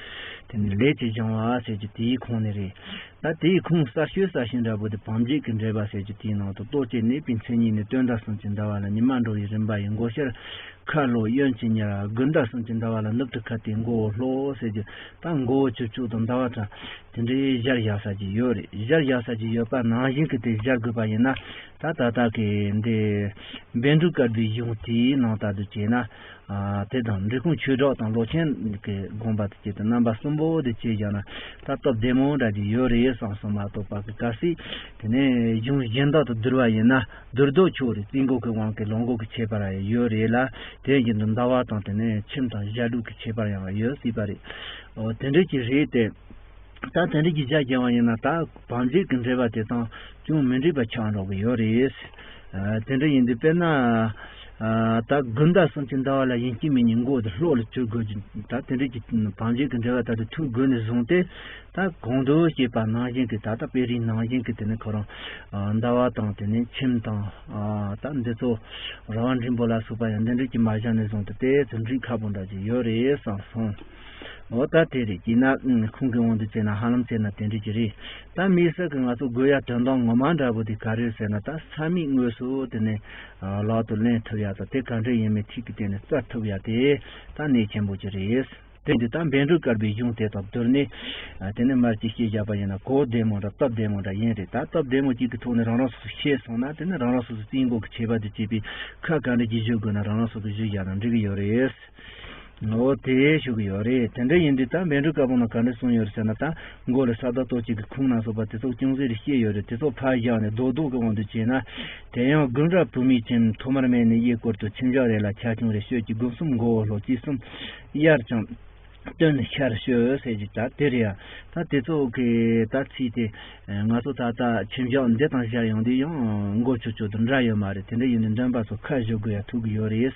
དེ་ནས་ལས་ཀྱི་སྦྱོང་བ་ཟེར་གྱི་དེའི་ཁོངས་ནས་རེད། ད་དེའི་ཁོངས་གསར་ཤོས་གསར་ཤོས་འདྲ་པོ་དེ་བམ་རྒྱུད་ཀྱི་འགྲེལ་པ་ཟེར་གྱི་དེའི་ནང་དུ་ལྟོ་སྐྱེ་གནས་པའི་མཚན་ཉིད་ནས་སྟོན་ཟླ་གསུམ་གྱི་ཟླ་བ་ལ་ཉི་མ་འགྲོ་བའི་རིམ་པ་ཡི་མགོ་ཤར་ཁ་ལོ་གཡོན་གྱི་ཉ། དགུན་ཟླ་གསུམ་གྱི་ཟླ་བ་ལ་ནུབ་ཏུ་ཁ་ཏའི་མགོ་བོ་ལྷོ་ཟེར་གྱི་ད་མགོ་བོ་ཆུ་ཕྱོགས་དང་ཟླ་བ་གྲངས་དེ་འདྲའི་སྦྱར་བཞག་ས་ཅིག་ཡོད་རེད། སྦྱར་བཞག་ས་ཅིག་ཡོད་པ་ནང་བཞིན་གྱི་དེ་སྦྱར་དགོས་པ་ཡིན་ན། ད་ད་ལྟ་གི་འདི་བཻ་ཌཱུརྱ་བཀའ་པོད་གཞུང་དེའི་ནང་ལྟར་དུ་བྱས་ན། ཨ་དེ་དང་འབྲི་གུང་ཆོས་གྲགས་དང་ལོ་ཆེན་གྱི་དགོངས་པ་དེ་བྱས་ཏེ་རྣམ་པ་གསུམ་པོ་དེ་བྱས་བཞག་ན་ད་སྟབས་བདེ་མོ་འདྲ་ཅིག་ཡོད་རེད་བསམ་སོང་མ་གཏོགས་པ་གི་གལ་སྲིད་དེ་ནས་གཞུང་གཞན་དག་ཏུ་བསྡུར་བ་ཡིན་ན་བསྡུར་དོ་ཆོག་རེད། རྩིས་འགོ་གི་དབང་གིས་ལོ་འགོ་གི་ཁྱད་པར་ཡང་ཡོད་རེད་ལ། དེ་བཞིན་དུ་ཟླ་བ་དང་དེ་ནས་ཁྱིམ་དང་ཞག་དྲུག་གི་ཁྱད་པར་ཡང་ཡོད་སྲིད་པ་རེད། འོ་དེ་འདྲ་ཅིག་རེད་དེ། ད་དེ་འདྲ་གི་བྱ་རྒྱག་པ་ཡིན་ན་ད་བམ་རྒྱུད་ཀྱི་འགྲེལ་པ་དེ་དང་ཅུང་མི་འགྲིག་པ་ཆགས་འགྲོ་གི་ཡོད་རེད། ཨ་དེ་འདྲ་ཡིན་དུས་དཔེར་ན་ཨ་ད་དགུན་ཟླ་གསུམ་གྱི་ཟླ་བ་ལ་ཡིན་གཅིག་མིན་གཉིས་མགོ་དེ་ལྷོ་ལ་བཅུག་དགོས་ཀྱི། ད་དེ་འདྲ་གི་བམ་རྒྱུད་ཀྱི་འགྲེལ་པ་ད་དུ་ཐུག་དགོས་ནས་བཟུང་སྟེ། ད་གོང་དུ་བཤད་པ་ནང་བཞིན་གྱི་ད་ལྟ་དཔེ་རིས་ནང་བཞིན་གྱི་དེ་ནི་ཁོ་རང་ཨ་ཟླ་བ་དང་དེ་ནས་ཁྱིམ་དང་ཨ་ད་འདི་ཚོ་ར་བ་འབྲིང་པོ་ལ་སོགས་པ་ཡང་འདི་འདྲ་གི་མ་བཞག་ནས་བཟུང་སྟེ་དེ་ཚོ་འགྲིག་ཁག་པོ་འདྲ་ཅིག་ཡོད་རེད་བསམ་སོང་། འོ་ད་དེ་རེད་ཀྱི་ན། ཁུངས་ཀྱི་དབང་དུ་བྱས་ན་ཧ་ལམ་བྱས་ན་དེ་འདྲ་ཅིག་རེད། ད་དམིགས་བསལ་གྱི་ང་ཚོ་དགོས་ཡ་དོན་དག་ངོ་མ་འདྲ་པོ་དེ་ག་རེ་རེད་ཟེར་ན། ད་ས་མིག་དངོས་སུ་དེ་ནས་ལག་ཏུ་ལེན་ཐུབ་ཡ་དང་དེ་ག་འདྲ་ཡིན་མིན་ཐིག་གི་སྟེང་ནས་བཙལ་ཐུབ་ཡ་དེ་ད་གནད་ཆེན་པོ་ཅིག་རེད། དེ་འདི་ད་བཻ་ཌཱུརྱ་བཀའ་པོད་གཞུང་དེ་དང་བསྡུར་ནས་དེ་ནས་མར་ཅིག་བཤད་བཞག་པ་ཡིན་ན་གོ་བདེ་མོ་འདྲ་སྟབས་བདེ་མོ་འདྲ་ཡིན་རེད། ད་སྟབས་བདེ་མོ་གཅིག་གི་ཐོག་ནས་རང་རང་སོ་སོ་ཤེས་སོང་ན་དེ་ནས་རང་རང་སོ་སོ་རྩིས་འགོ་གི་བྱེད་པ་དེ་བྱེད་པའི་ཁ་ག་འདྲ་གྱིས་བཞུགས་དགོས་ན་རང་རང་སོ་སོ་བཞུགས་བཞག་ན་འགྲིག་གི་ཡོད་རེད། འོ་དེ་ཞུ་གི་ཡོད་རེད། དེ་འདྲ་ཡིན་དུས་ད་བཻ་ཌཱུརྱ་བཀའ་པོད་ནང་ག་འདྲ་གསུངས་ཡོད་རེད་ཟེར་ན། ད་མགོ་ལ་ས་བདག་ལྟོ་ཆས་ཀྱི་ཁུངས་ན་སོགས་པ་དེ་ཚོ་ཅུང་ཟད་རེ་བཤད་ཡོད་རེད། དེ་ཚོ་ཕར་བཞག་ནས་རྡོག་རྡོག་གི་དབང་དུ་བྱས་ན། དེ་ཡང་དགུན་ར་བུད་མེད་ཁྱིམ། ཐོག་མར་མེ་ནས་གཡས་སྐོར་དུ། ཁྱིམ་ཞག་རེ་ལ་ཆ་ཆུང་རེ། སྤྱོད་ཀྱི་སྒོ་གསུམ་མགོ་བོ་ལྷོ། དཀྱིལ་གསུམ་དབྱར་ཀྱང་སྟོན་ཤར་སྤྱོད་ཟེར་གྱི་ད་དེ་རེད་ཡ། ད་དེ་ཚོ་གི་ད་ཚིག་དེ་ང་ཚོ་ད་ལྟ་ཁྱིམ་ཞག་འདི་དང་སྦྱར་ཡོང་དུས་ཡང་མགོ་ཆུ་ཆུ་དང་འདྲ་ཡོད་མ་རེད། དེ་འདྲ་ཡིན་དུས་འདོན་པ་ཚོ་ཁ་བཞག་དགོས་ཡ་ཐུག་གི་ཡོད་རེད།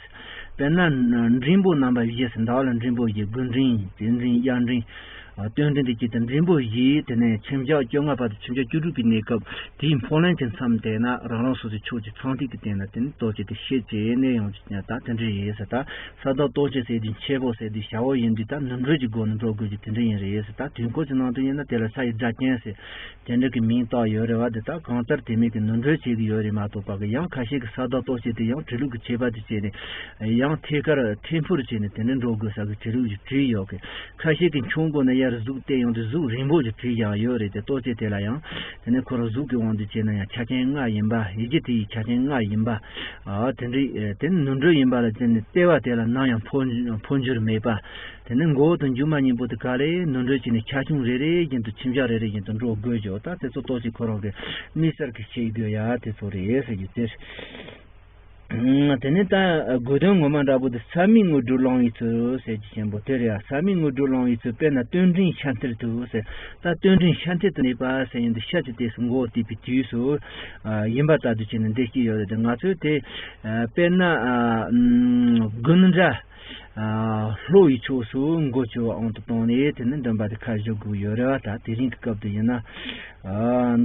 དཔེར་ན་འབྲིང་པོ་རྣམ་པ་བཞི་ཟེར། ཟླ་བ་ལ་འབྲིང་པོ་བཞི། དགུན་འབྲིང་། དུས་འབྲིང་། དབྱར་འབྲིང་། སྟོན་འབྲིང་དེ་གཅིག་དང་འབྲིང་པོ་བཞི། དེ་ནས་ཁྱིམ་ཞག་བཅོ་ལྔ་པ་དང་ཁྱིམ་ཞག་བཅུ་དྲུག་གི་གནས་སྐབས་དེའི་འཕོ་ལེན་གྱི་མཚམས་དེ་ན་རང་རང་སོ་སོའི་ཕྱོགས་ཀྱི་ཚངས་ཐིག་གི་སྟེང་ན་དེ་ནི་ལྟོ་ཆས་དེ་ཤེད་བྱས་ནས་ཡོང་ཅིག་ཉ་ད་དེ་འདྲ་ཡིན་ཟེར། ད་ས་བདག་ལྟོ་ཆས་ཟེར་དུས་མཆེད་པོ་ཟེར་དུས་ཞ་བོ་ཡིན་དུས་ད་ནོར་འཁྲུལ་གྱི་སྒོ་ནས་འགྲོ་དགོས་ཀྱི་དེ་འདྲ་ཡིན་རེད་ཟེར། ད་དུས་འཁོར་གྱི་ནང་དུ་ཡིན་ན་དེ་ལ་ས་ཡི་སྒྲ་གཅན་ཟེར་དེ་འདྲ་གི་མིང་བཏགས་ཡོད་རེད་བ། དེ་ད་གང་ལྟར་དེ་མིན་གྱི་ནོར་འཁྲུལ་བྱེད་ཀྱི་ཡོད་རེད་མ་གཏོགས་པ་གི། ཡང་ཁ་ཤས་ཀྱི་ས་བདག་ལྟོ་ཆས་དེ་ཡང་བྲིས་ལུགས་ཀྱི་ཁྱད་པར་དུ་བྱས་ནས་ཡང་ཐད་ཀར་འཐེན་འཕུར་བྱས་ནས་དེ་འདྲ་འགྲོ་དགོས་ས་གི་བྲིས་ལུགས་ཀྱི་བྲིས་ཡོད་གི། ཁ་ཤས་ཀྱི་མཆོང་སྒོ་ནས་ཡ། གཟུགས་དེ་ཡང་དེ་གཟུགས་རིང་པོ་ཞིག་བྲིས་བཞག་ཡོད་རེད། དེ་ལྟོ་ཆས་དེ་ལ་ཡང་དེ་ནས་ཁོ་རང་གཟུགས་ཀྱི་དབང་དུ་བྱས་ན་ཡང་ཆ་རྐྱེན་ལྔ་ཡིན་པ། ཡི་གེ་དེ་ཡི་ཆ་རྐྱེན་ལྔ་ཡིན་པ། ཨ་དེ་འདྲའི་དེ་ནི་ནོར་འཁྲུལ་ཡིན་པ་ལ་བརྟེན་ནས་ལྟེ་བ་དེ་ལ་ནམ་ཡང་འཕོ་འཕོ་འགྱུར་མེད་པ། དེ་ནི་མགོ་བོ་དང་མཇུག་མ་གཉིས་པོ་དེ་ག་ལེར་ནོར་འཁྲུལ་བྱས་ནས་ཆ་ཆུང་རེ་རེ་བཞིན་དུ་ཁྱིམ་བྱ་རེ་རེ་བཞིན་དུ་འགྲོ་དགོས་ཀྱང་། ད་དེ་ཚོ་ལྟོ་ཆས་ཁོ་རང་གི་དམིགས་བསལ་གྱི་ཆས་དགོས་ཡ་དེ་ཚོ་རེད་ཟེར་རྒྱུ་དེ་རེད། དེ་ནས་ད་དགོས་དོན་ངོ་མ་འདྲ་པོ་དེ་ས་མིག་དངོས་གྲུབ་བླང་བའི་ཚུལ་ཟེར་རྒྱུ་ཆེན་པོ་དེ་རེད་ཡ། ས་མིག་དངོས་གྲུབ་བླང་བའི་ཚུལ། དཔེར་ན་སྟོད་འགྲེང་ཤ་མཐིལ་དུ་ཟེར། ད་སྟོད་འགྲེང་ཤ་མཐིལ་དུ་གནས་པ་ཟེར་ཡོང་དུས་ཤ་གི་དུས་སུ་མགོ་བོ་བཏེགས་པའི་དུས་སུ་ཡིན་པ་ལྟར་དུ་བྱས་ནས་འདི་སྐྱེས་ཡོད་རེད། དེ་ང་ཚོས་དེ་དཔེར་ན་དགུན་འདྲ་ལྷོ་ཡི་ཕྱོགས་སུ་མགོ་ཆུ་བ་དབང་དུ་བཏང་ནས་དེ་ནས་འདོན་པ་དེ་ཁ་བཞག་དགོས་ཡོད་རེད་བ། ད་དེ་རིང་གི་སྐབས་དུ་ཡིན་ན།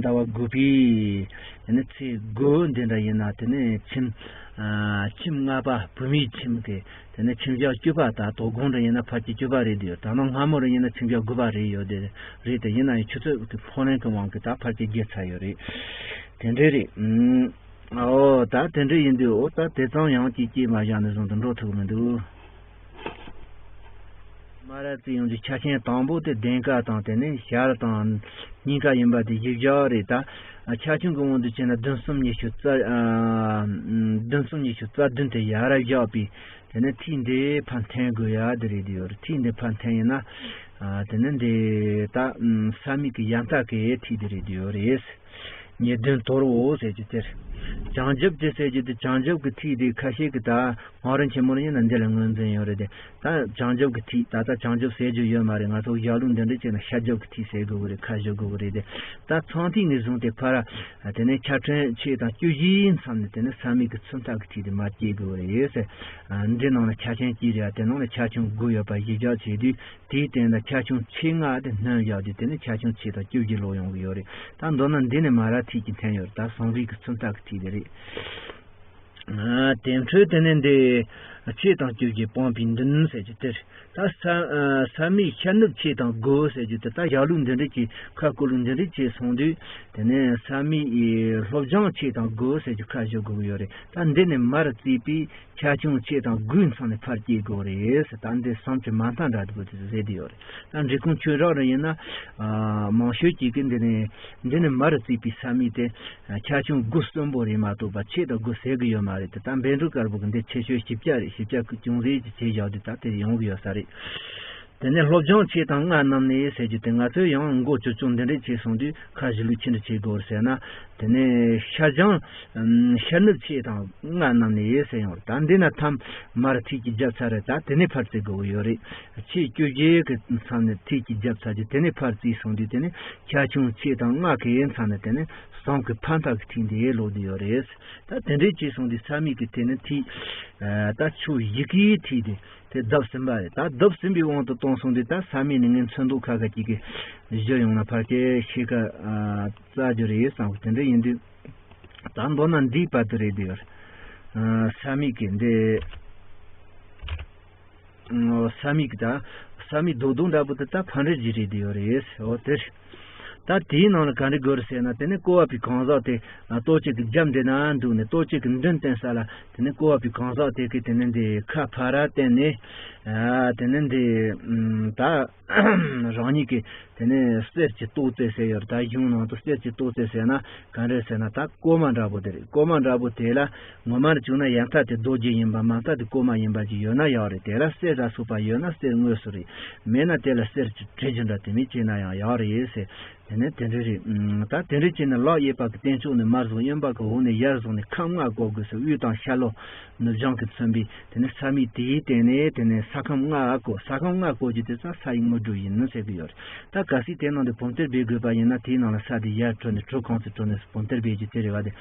ཟླ་བ་དགུ་པའི་དེ་ནས་ཚེས་དགུ་འདི་འདྲ་ཡིན་ན། དེ་ནས་ཁྱིམ་ཁྱིམ་ལྔ་པ་བུད་མེད་ཁྱིམ་གྱི་དེ་ནས་ཁྱིམ་བྱ་བཅུ་པ། ད་དོ་དགོང་འདྲ་ཡིན་ན་ཕལ་ཆེར་བཅུ་པ་རེད་འདུག་ད་ནང་སྔ་མོ་རུ་ཡིན་ན་ཁྱིམ་བྱ་དགུ་པ་རེད་ཡོད་དེ་རེད། དེ་ཡིན་ན་ཡང་ཆུ་ཚོད་ཀྱི་ཕོ་ལན་གྱི་དབང་གིས་ད་ཕལ་ཆེར་བརྗེད་ཚར་ཡོད་རེད། དེ་འདྲ་རེད། ཨོ་ད་དེ་འདྲ་ཡིན་དུས། ཨོ་ད་དེ་ཙམ་ཡང་ཅིག་སྐྱེས་མ་བཞག་ནས་བཟུང་དུ་འགྲོ་ཐུབ་མི་འདུག་མར་རྩིས་ཡོང་རྒྱུའི་ཆ་རྐྱེན་དང་པོ་དེ་གདེངས་ཀ་དང་དེ་ནས་ཞར་དང་སྙིང་ག་ཡིན་པ་དེ་གཞི་བཞག་རེད། ད་ཆ་ཆུང་གི་དབང་དུ་བྱས་ན་བདུན་གསུམ་ཉི་ཤུ་རྩ་བདུན་གསུམ་ཉི་ཤུ་རྩ་བདུན་དེ་ཡར་བཞག་པའི་དེ་ནས་ཐིག་འདི་ཕར་འཐེན་དགོས་ཡ་དེ་རེད་དེ་ཡོད་རེད། ཐིག་འདི་ཕར་འཐེན་ཡིན་ན། དེ་ནས་འདི་ད་ས་མིག་གི་ཡང་ཐག་གི་ཐིག་དེ་རེད་དེ་ཡོད་རེད། ཉེ་དོན་དོར་བོ་ཟེར་རྒྱུ་དེར། བྱང་ཆུབ་ཀྱི་ཟེར་རྒྱུ་དེ། བྱང་ཆུབ་ཀྱི་ཐིག་དེ་ཁ་ཤས་ཀྱིས་ད་སྔོན་རིང་ཆེན་མོ་ཡིན་ན་འདི་ལ་ངོས་འཛིན་ཡོད་རེད་དེ། ད་བྱང་ཆུབ་ཀྱི་ཐིག་ད་ལྟ་བྱང་ཆུབ་ཟེར་རྒྱུ་ཡོད་མ་རེད། ང་ཚོ་ཞྭ་ལུ་འདི་འདྲ་བྱས་ན་ཤ་ཆུབ་ཀྱི་ཐིག་ཟེར་དགོས་ཀྱི་རེད། ཁ་བཞག་དགོས་ཀྱི་རེད་དེ། ད་ཚངས་ཐིག་ནས་བཟུང་སྟེ་ཕར་དེ་ནས་ཆ་ཕྲན་ཕྱེད་དང་བཅུ་བཞིའི་མཚམས་ནས་དེ་ནས་ས་མིག་གི་ཚུན་ཐག་གི་ཐིག་དེ་མར་སྐྱེ་དགོས་ཀྱི་རེད་ཟེར། འདི་ནང་ལ་ཆ་ཆེན་གཅིག་རེད། དེ་ནང་ལ་ཆ་ཆུང་དགུ་ཡོད་པ་གཞི་བཞག་བྱས་དུས། དེའི་སྟེང་ལ་ཆ་ཆུང་ཕྱེད་ལྔ་དེ་སྣོན་བཞག་དུས་དེ་ནས་ཆ་ཆུང་ཕྱེད་དང་བཅུ་བཞི་ལོག་ཡོང་གི་ཡོད་རེད། ད་མདོར་ན་འདི་ནས་མར་ཐིག་གི་འཐེན་ཡོད་རེད། ད་ཟངས་རིས་ཀྱི་ཚུན་ཐག་གི་ཐིག་དེ་རེད། ཨ་དེ་འཕྲོས་དེ་ནས་འདི་ཕྱེད་དང་བཅུ་བཞི་སྤངས་པའི་མདུན་ཟེར་རྒྱུ་དེ་རེད། ད་ས་ཨ་ས་མིག་ཤ་ནུབ་ཕྱེད་དང་དགུ་ཟེར་རྒྱུ་དེ། ད་ཞྭ་ལུ་འདི་འདྲ་གྱི་ཁ་སྐོར་ལུ་འདི་འདྲ་བྱས་སོང་དུས། དེ་ནས་ས་མིག་ཨེ་ལྷོ་བྱང་ཕྱེད་དང་དགུ་ཟེར་རྒྱུ་ཁ་བཞག་དགོས་ཀྱི་ཡོད་རེད། ད་འདི་ནས་མར་བརྩིས་པའི་ཆ་ཆུང་ཕྱེད་དང་དགུའི་མཚམས་ནས་ཕར་སྐྱེ་དགོས་རེད་ཟེར། ད་འདི་བསམ་གྱིས་མ་ཐག་འདྲ་འདུག་དེ་ཟེར་དེ་ཡོད་རེད། ད་འབྲི་གུང་ཆོས་གྲགས་རུ་ཡིན་ན། ཨ་མང་ཤོས་ཅིག་གིས་འདི་ནས་འདི་ནས་མར་བརྩིས་པའི་ས་མིག་དེ་ཆ་ཆུང་དགུ་གསུམ་པོ་རེད་མ་གཏོགས་པ་ཕྱེད་དང་དགུ་ཟེར་གི་ཡོད་མ་རེད་དེ། ད་བཻ་ཌཱུརྱ་དཀར་པོ་གི་འདི་ཆེ་ཤོས་བཞི་བརྒྱ་རེད། བཞི་བརྒྱ་གི་ཅུང་ཟད་ཀྱི་བྱས་བཞག་དུས་ད་དེ་ཡོང་གི་ཡོད་ས་རེད། དེ་ནས་ལྷོ་བྱང་ཕྱེད་དང་ལྔ་རྣམས་ནས་ཟེར་རྒྱུ་དེ། ང་ཚོས་ཡང་མགོ་ཆུང་ཆུང་འདི་འདྲས་བྱས་སོང་དུས་ཁ་བཞི་ལུས་ཆེ་འདྲ་བྱེད་དགོས་ཟེར་ན། དེ་ནས་ཤར་བྱང་ཤར་ནུབ་ཕྱེད་དང་ལྔ་རྣམས་ནས་ཟེར་ཡོང་རེད། ད་འདི་ན་ཐམ་མར་ཐིག་གིས་བརྒྱབ་ཚར་རེད། ད་དེ་ནས་ཕར་བརྩི་དགོས་ཀྱི་ཡོད་རེད། ཕྱེད་བཅུ་བཞི་གི་མཚམས་ནས་ཐིག་གིས་བརྒྱབ་ཚར་རྒྱུ་དེ་ནས་ཕར་བརྩིས་སོང་དུས། དེ་ནས་ཆ་ཆུང་ཕྱེད་དང་ལྔ་གི་མཚམས་ནས་དེ་ནས་ཟངས་ཀྱི་ཕ་མཐའ་གི་ཐིག་འདི་ལོག་བསྡད་ཡོད་རེད། ད་དེ་འདྲས་བྱས་སོང་དུས་ས་མིག་གི་དེ་ནས་ཐིག་ད་ཆུ་བཞི་གི་ཐིག་དེ། དེ་བརྡབ་ཟིན་པ་རེད། ད་བརྡབ་ཟིན་པའི་དབང་དུ་བཏང་སོང་དུས་ད་ས་མིག་ནི་ངན་ཚོན་མདོག་ཁ་ཁ་ཅིག་གི་བཞུར་ཡོང་ན་ཕལ་ཆེར་ཤེལ་ཁ་ཨ་བཙལ་རྒྱུ་རེད་བསམ་གི། དེ་འདྲ་ཡིན་དུས་ད་མདོར་ན་འདིའི་བར་དུ་རེད་དེ་ཡོད། ཨ་ས་མིག་གི་འདི་ཨ་ས་མིག་གི་ད་ས་མིག་རྡོག་རྡོག་འདྲ་པོ་དེ་ད་ཕ་འབྲས་ཀྱི་རེད་དེ་ཡོད་རེད། འོ་དེ་རེད། ད་དེའི་ནང་ལ་ག་འདྲ་དགོས་རེད་ཟེར་ན། དེ་ནས་ཀོ་བ་པའི་གང་ཟག་དེ་ལྟོ་ཆས་ཀྱི་རྒྱབ་འདི་ན་འདུག་ནས་ལྟོ་ཆས་ཀྱི་མདུན་བསྟན་ས་ལ། དེ་ནས་ཀོ་བ་པའི་གང་ཟག་དེ་གིས་དེ་ནས་འདི་ཁ་ཕར་བསྟན་ནས། ཨ་དེ་ནས་འདི་ད་རང་ཉིད་ཀྱི་དེ་ནས་གསེར་གྱི་ཏོག་ཙེ་ཟེར་ཡོད་རེད། ད་གཞུང་ནང་དུ་གསེར་གྱི་ཏོག་ཙེ་ཟེར་ན་ག་འདྲ་ཟེར་ན། ད་ཀོ་མ་འདྲ་པོ་དེ་རེད། ཀོ་མ་འདྲ་པོ་དེ་ལ་ངོ་མར་བྱུང་ན་ཡང་ཐ་དེ་རྡོ་རྗེ་ཡིན་པ། མ་ཐ་དེ་ཀོ་མ་ཡིན་པ་ཅིག་ཡོད་ན་ཡག་རེད། དེ་ལ་གསེར་ལ་སོགས་པ་ཡོད་ན་གསེར་དངོས་སུ་རེད། མེད་ན་དེ་ལ་གསེར་གྱི་དྲི་ཆུ་འདྲ་དེ་མིན་བྱས་ན་ཡང་ཡག་རེད་ཟེར། དེ་ནས་དེ་འདྲ་རེད། ཨ་ད་དེ་འདྲ་བྱས་ནས་ལག་གཡས་པ་གི་སྟེང་ཕྱོགས་ནས་མར་བཟུང་། གཡོན་པ་གི་འོག་ནས་ཡར་བཟུང་ནས་ཁམས་ལྔ་བསྐོར་དགོས་ཟེར། དབུས་དང་ཤར་ལྷོ་ནུབ་བྱང་གིས་མཚོན་པའི་དེ་ནས་ས་མིག་དེའི་སྟེང་ནས་དེ་ནས་ས་ཁམས་ལྔ་བསྐོར། ས་ཁམས་ལྔ་བསྐོར་རྒྱུ་དེ་ཚོ་ས་ཡི་དངོས་གྲུབ་ཡིན་ནོ་ཟེར་གི་ཡོད་རེད། ད་གལ་སྲིད་དེ་ནང་དུ་བུམ་གཏེར་སྦས་དགོས་པ་ཡིན་ན། དེའི་ནང་ལ་ས་དེ་ཡར་འཕྲོས་ནས་གྲུ་གང་ཚོད་འཕྲོས་ནས་བུམ་གཏེར་སྦས་རྒྱུ་དེ་རེད་བ། དེ་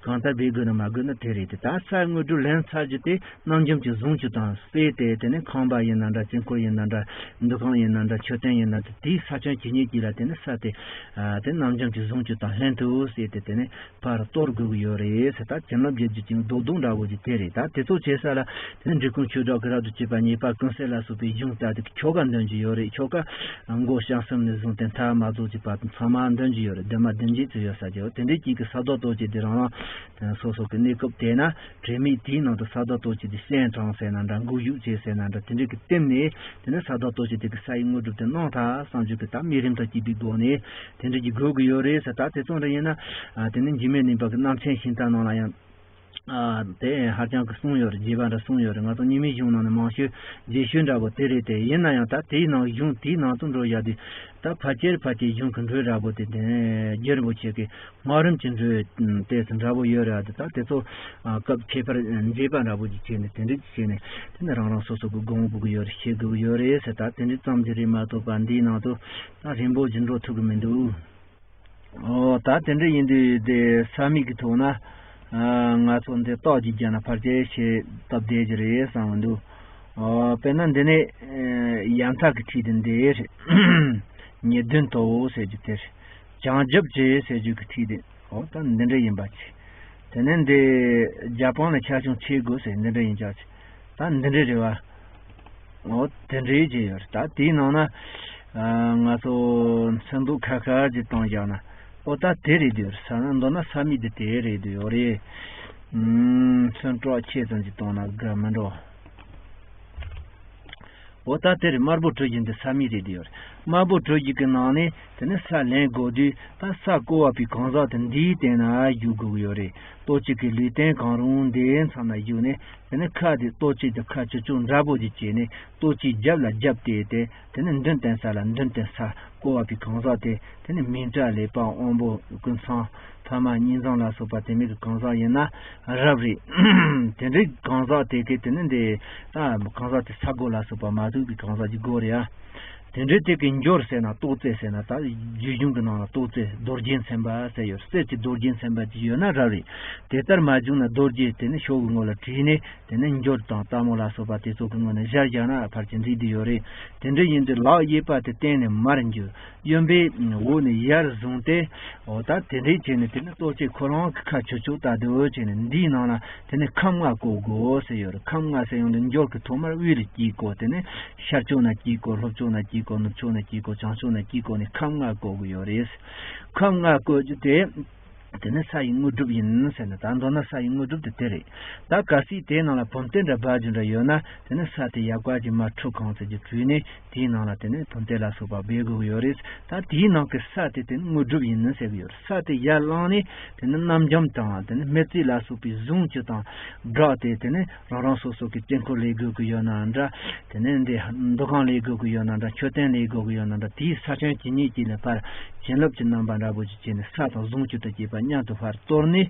གང་ལྟར་སྦས་དགོས་ན་མ་དགོས་ན་དེ་རེད་དེ། ད་ས་དངོས་གྲུབ་ལེན་ཚར་རྒྱུ་དེ་རྣམ་འཇོམས་ཀྱི་གཟུངས་ཆུ་དང་བསྲེས་ཏེ། དེ་ནས་ཁང་པ་ཡིན་ན་འདྲ། དཀྱིལ་འཁོར་ཡིན་ན་འདྲ། འདུ་ཁང་ཡིན་ན་འདྲ། མཆོད་རྟེན་ཡིན་ན་འདྲ། དེའི་ས་ཁྱོན་ཇི་སྙེད་ཅིག་ལ་དེ་ནས་ས་དེ་ ཨ་དེ་རྣམ་འཇོམས་ཀྱི་གཟུངས་ཀྱི་དང་ལྷན་དུ་ཟེར་ཏེ་དེ་ནས་ཕར་གཏོར་དགོས་ཀྱི་ཡོད་རེད་ཟེར། ད་བྱིན་རླབས་རྒྱས་རྒྱུ་ཅན་རྡོ་རྡུང་འདྲ་བོ་ཅིག་དེ་རེད། ད་དེ་ཚོ་བྱེད་ས་ལ་དེ་ནས་འབྲི་གུང་ཆོས་གྲགས་ཀྱི་རབ་ཏུ་བྱེད་པ་ཉེས་པ་ཀུན་སེལ་ལ་སོགས་པའི་གཞུང་ལྟར་དུ་ཆོ་ག་འདོན་གྱི་ཡོད་རེད། ཆོ་ག་མགོ་བྱང་སེམས་ནས་བཟུང་སྟེ་མཐའ་མ་རྫོགས་ཀྱི་བར་དུ་ཚང་མ་འདོན་གྱི་ཡོད་རེད། བདུན་མ་བདུན་བརྒྱད་ཙམ་ཡོད་ས་ཀྱི་དེ་འདྲའི་དཀྱིལ་གྱི་ས་རྡོ་གཏོར་བཅས་དེ་རང་རང་སོ་སོ་གི་གནས་སྐབས་དེ་ན་དྲན་མེད་དེའི་ནང་དུ་ས་རྡོ་གཏོར་བཅས་དེ་སྤྱན་དྲངས་ཟེར་ན་འདྲ། མགོ་གཞུག་བྱས་ཟེར་ན་འདྲ། དེ་འདྲའི་གི་སྟེང་ནས་དེ་ནས་ས་རྡོ་གཏོར་བཅས་དེ་གི་ས་ཡི་དངོས་གྲུབ་དེ་གནང་ཐལ་བསམ་རྒྱུ་གི་ད་མི་རིམ་ཐག་གཅིག་པའི་སྒོ་ནས་དེ་འདྲ་གི་དགོས་ཀྱི་ཡོད་རེད་ཟེར། ད་དེ་ཙམ་རེ་ཡིན་ན་ཨ་དེ་ནས་འཇིགས་མེད་གླིང་པ་གི་རྣམ་མཁྱེན་ཤིང་རྟ་ནང་ལ་ཡང་ཨ་དེ་ཧ་ཅང་གི་གསུངས་ཡོད་རེད། རྒྱས་པ་འདྲ་གསུངས་ཡོད་རེད། ང་ཚོ་རྙིང་མའི་གཞུང་ནང་ནས་མང་ཤོས་རྒྱས་ཤོས་འདྲ་པོ་དེ་རེད། དེ་ཡིན་ན་ཡང་ད་དེའི་ནང་གཞུང་དེའི་ནང་དུ་འགྲོ་ཡ་དེ་ད་ཕལ་ཆེར་ཕལ་ཆེར་གཞུང་གི་འགྲོས་འདྲ་པོ་དེ་དེ་རྒྱལ་རིན་པོ་ཆེ་གི་སྨག་རུམ་གྱི་འགྲོས་ཏོག་ཙམ་འདྲ་པོ་ཡོད་རེད། ཨ་དེ་ད་དེ་ཚོ་ཨ་སྐབས་ཁྱད་པར་འབྱེད་པ་འདྲ་པོ་ཅིག་བྱས་ནས་དེ་འདྲ་ཅིག་བྱས་ནས་དེ་ནས་རང་རང་སོ་སོ་གི་དགོངས་པ་དགོས་ཀྱི་ཡོད་རེད། བྱེད་དགོས་ཀྱི་ཡོད་རེད་ཟེར། ད་དེ་འདྲ་ཙམ་གྱིས་རེད་མ་གཏོགས་པ་འདིའི་ནང་དུ་ད་རིང་པོ་ཅིག་འགྲོ་ཐུབ་ཀྱི་མི་འདུག་ཨོ་ད་དེ་འདྲ་ཡིན་དུས་དེ་ས་མིག་གི་ཐོག་ན་ཨ་ང་ཚོ་འདི་རྟགས་ཀྱི་རྒྱན་ལ་ཕལ་ཆེར་ཞེ་སྟབས་བདེ་གི་རེད་བསམ་གྱི་འདུག་ཨོ་དཔེར་ན་འདི་ནས་ཨ་ཡ་མཚན་གྱི་ཁྲིད་དེ་འདི་རེད། ཉི་གདོན་དོ་ཟེར་རྒྱུ་དེ་རེད། བྱང་རྒྱབ་ཀྱི་ཟེར་རྒྱུ་གི་ཁྲིད་དེ། ཨོ་ད་འདི་འདྲ་ཡིན་པ་ཅི། དེ་ནས་འདི་རྒྱ་དཔང་ལ་ཆ་ཆུང་ཆེ་དགོས་ཟེར་འདི་འདྲ་ཡིན་ཅག་ཅི། ད་འདི་འདྲ་རེད་བ། ཨོ་དེ་འདྲའི་ཅི་ཡོད་རེད། ད་དེའི་ནང་ན་ཨ་ང་ཚོ་མཚོན་རྟོག་ཁ་ཁ་ཅིག་བཏང་བཞག་ན། ཨོ་ད་དེ་རེད་དུ་ཡོད་རེད། ས་ན་མདོར་ན་ས་མིག་དེ་དེ་རེད་དུ་ཡོད་རེད། ཨུམ་མཚོན་རྟོག་ཆེ་ཙམ་ཅིག་བཏང་ན་དགའ་མི་འགྲོ། འོ་ད་དེར་དམར་པོ་གྲུ་བཞི་འདི་ས་མིག་རེད་དེ་ཡོད་རེད། དམར་པོ་གྲུ་བཞི་གི་ནང་ནས་དེ་ནི་ས་ལེན་དགོས་དུས་ད་ས་བརྐོ་བ་པའི་གང་ཟག་དེ་འདིའི་སྟེང་ན་བཞུགས་དགོས་ཀྱི་ཡོད་རེད། ལྟོ་ཆས་ཀྱི་ལུས་རྟེན་གང་རུང་འདིའི་མཚམས་ན་བཞུགས་ནས་དེ་ནི་ཁ་དེ་ལྟོ་ཆས་དེ་ཁ་ཆུ་ཆུ་འདྲ་པོ་ཅིག་བྱས་ནས་ལྟོ་ཆས་རྒྱབ་ལ་རྒྱབ་བལྟས་ཏེ་དེ་ནི་མདུན་བསྟན་ས་ལ་མདུན་བསྟན་ས་བརྐོ་བ་པའི་གང་ཟག་དེ་དེ་ནི་མིང་གྲགས་ལེགས་པ་དབང་པོ་ཀུན་ཚང་ཕ་མ་གཉིས་འཛོམས་ལ་སོགས་པ་དེ་མིན་གྱི་གང་ཟག་ཡིན་ན་རབ་རེད། དེ་འདྲའི་གང་ཟག་དེ་གས་དེ་ནི་འདི་ད་གང་ཟག་དེ་ས་རྒོད་ལ་སོགས་པ་མ་ཐུག་པའི་གང་ཟག་ཅིག་དགོས་རེད་ཨ། དེ་འདྲའི་དེ་གས་འབྱོར་ཟེར་ན་ཏོག་ཙེ་ཟེར་ན་ད་རྒྱུད་གཞུང་གི་ནང་ལ་ཏོག་ཙེ་རྡོ་རྗེ་མཚན་པ་ཟེར་ཡོད། གསེར་གྱི་རྡོ་རྗེ་མཚན་པ་ཅིག་ཡོད་ན་རབ་རེད། དེ་ལྟར་མ་བྱུང་ན་རྡོ་རྗེ་དེ་ནི་ཤོག་གུ་ངོ་ལ་བྲིས་ནས་དེ་ནི་འབྱོར་དང་ལྟད་མོ་ལ་སོགས་པ་དེ་ཚོ་གི་ངོ་ནས་བཞག་བཞག་ན་ཕར་གྱི་འགྲིག་དེ་ཡོད་རེད། དེ་འདྲ་ཡིན་དུས་ལག་གཡས་པ་དེ་སྟེང་ནས་མར་འགྱུར། གཡོན་པས་འོག་ནས་ཡར་བཟུང་སྟེ། འོ་ད་དེ་འདྲའི་བྱས་ནས་དེ་ནི་ལྟོ་ཆས་ཁོ་རང་གི་ཁ་ཆུ་ཆུ་ལྟ་དུ་བྱས་ནས་འདིའི་ནང་ལ་དེ་ནི་ཁམས་ལྔ་བརྐོ་དགོས་ཟེར་ཡོད་རེད། ཁམས་ལྔ་ཟེར་ཡོང་དུས་འབྱོར་གྱི་ཐོག་མར་དབུས་ལ་དཀྱིལ་བརྐོ། དེ་ནི་ཤར་ཕྱོགས་ན་དཀྱིལ་བརྐོ། ལྷོ་ཕྱོགས་ན་དཀྱིལ་བརྐོ། ནུབ་ཕྱོགས་ན་དཀྱིལ་བརྐོ། བྱང་ཕྱོགས་ན་དཀྱིལ་བརྐོ་ནས་ཁམས་ལྔ་བརྐོ་དགོས་ཡོད་རེད། ཁམས་ལྔ་བརྐོ་རྒྱུ་དེ། དེ་ནི་ས་ཡི་དངོས་གྲུབ་ཡིན་ཟེར་ནས་ད་མདོར་ན་ས་ཡི་དངོས་གྲུབ་དེ་དེ་རེད། ད་གལ་སྲིད་དེའི་ནང་ལ་བུམ་གཏེར་འདྲ་སྦ་རྒྱུ་འདྲ་ཡོད་ན་དེ་ནི་ས་དེ་ཡག་པ་ཅིག་མར་ཁྲུ་གང་ཙམ་ཅིག་བྲུས་ནས་དེའི་ནང་ལ་དེ་ནི་བུམ་གཏེར་ལ་སོགས་པ་སྦས་དགོས་ཀྱི་ཡོད་རེད། ད་དེའི་ནང་གི་ས་དེ་དེ་ནི་དངོས་གྲུབ་ཡིན་ཟེར་གྱི་ཡོད་རེད། ས་དེ་ཡར་བླངས་ནས་དེ་ནི་རྣམ་འཇོམས་དང་དེ་ནི་སྨེ་བརྩེགས་ལ་སོགས་པའི་གཟུངས་བཅུ་དང་སྦྲགས་ཏེ་དེ་ནི་རང་རང་སོ་སོ་གི་དཀྱིལ་འཁོར་ལས་དགོས་ཀྱི་ཡོད་ན་འདྲ། དེ་ནས་འདི་འདུ་ཁང་ལས་དགོས་ཀྱི་ཡོད་ན་འདྲ། མཆོད་རྟེན་ལས་དགོས་ཀྱི་ཡོད་ན་འདྲ། དེའི་ས་ཆེན་ཇི་སྙེད་ཅིག་ལ་ཕར་བྱིན་རླབས་ཀྱི་རྣམ་པ་འདྲ་པོ་ཅིག་བྱས་ནས་ས་དང་གཟུངས་བཅུ་དང་བཅས་པ་མཉམ་དུ་ཕར་གཏོར་ནས་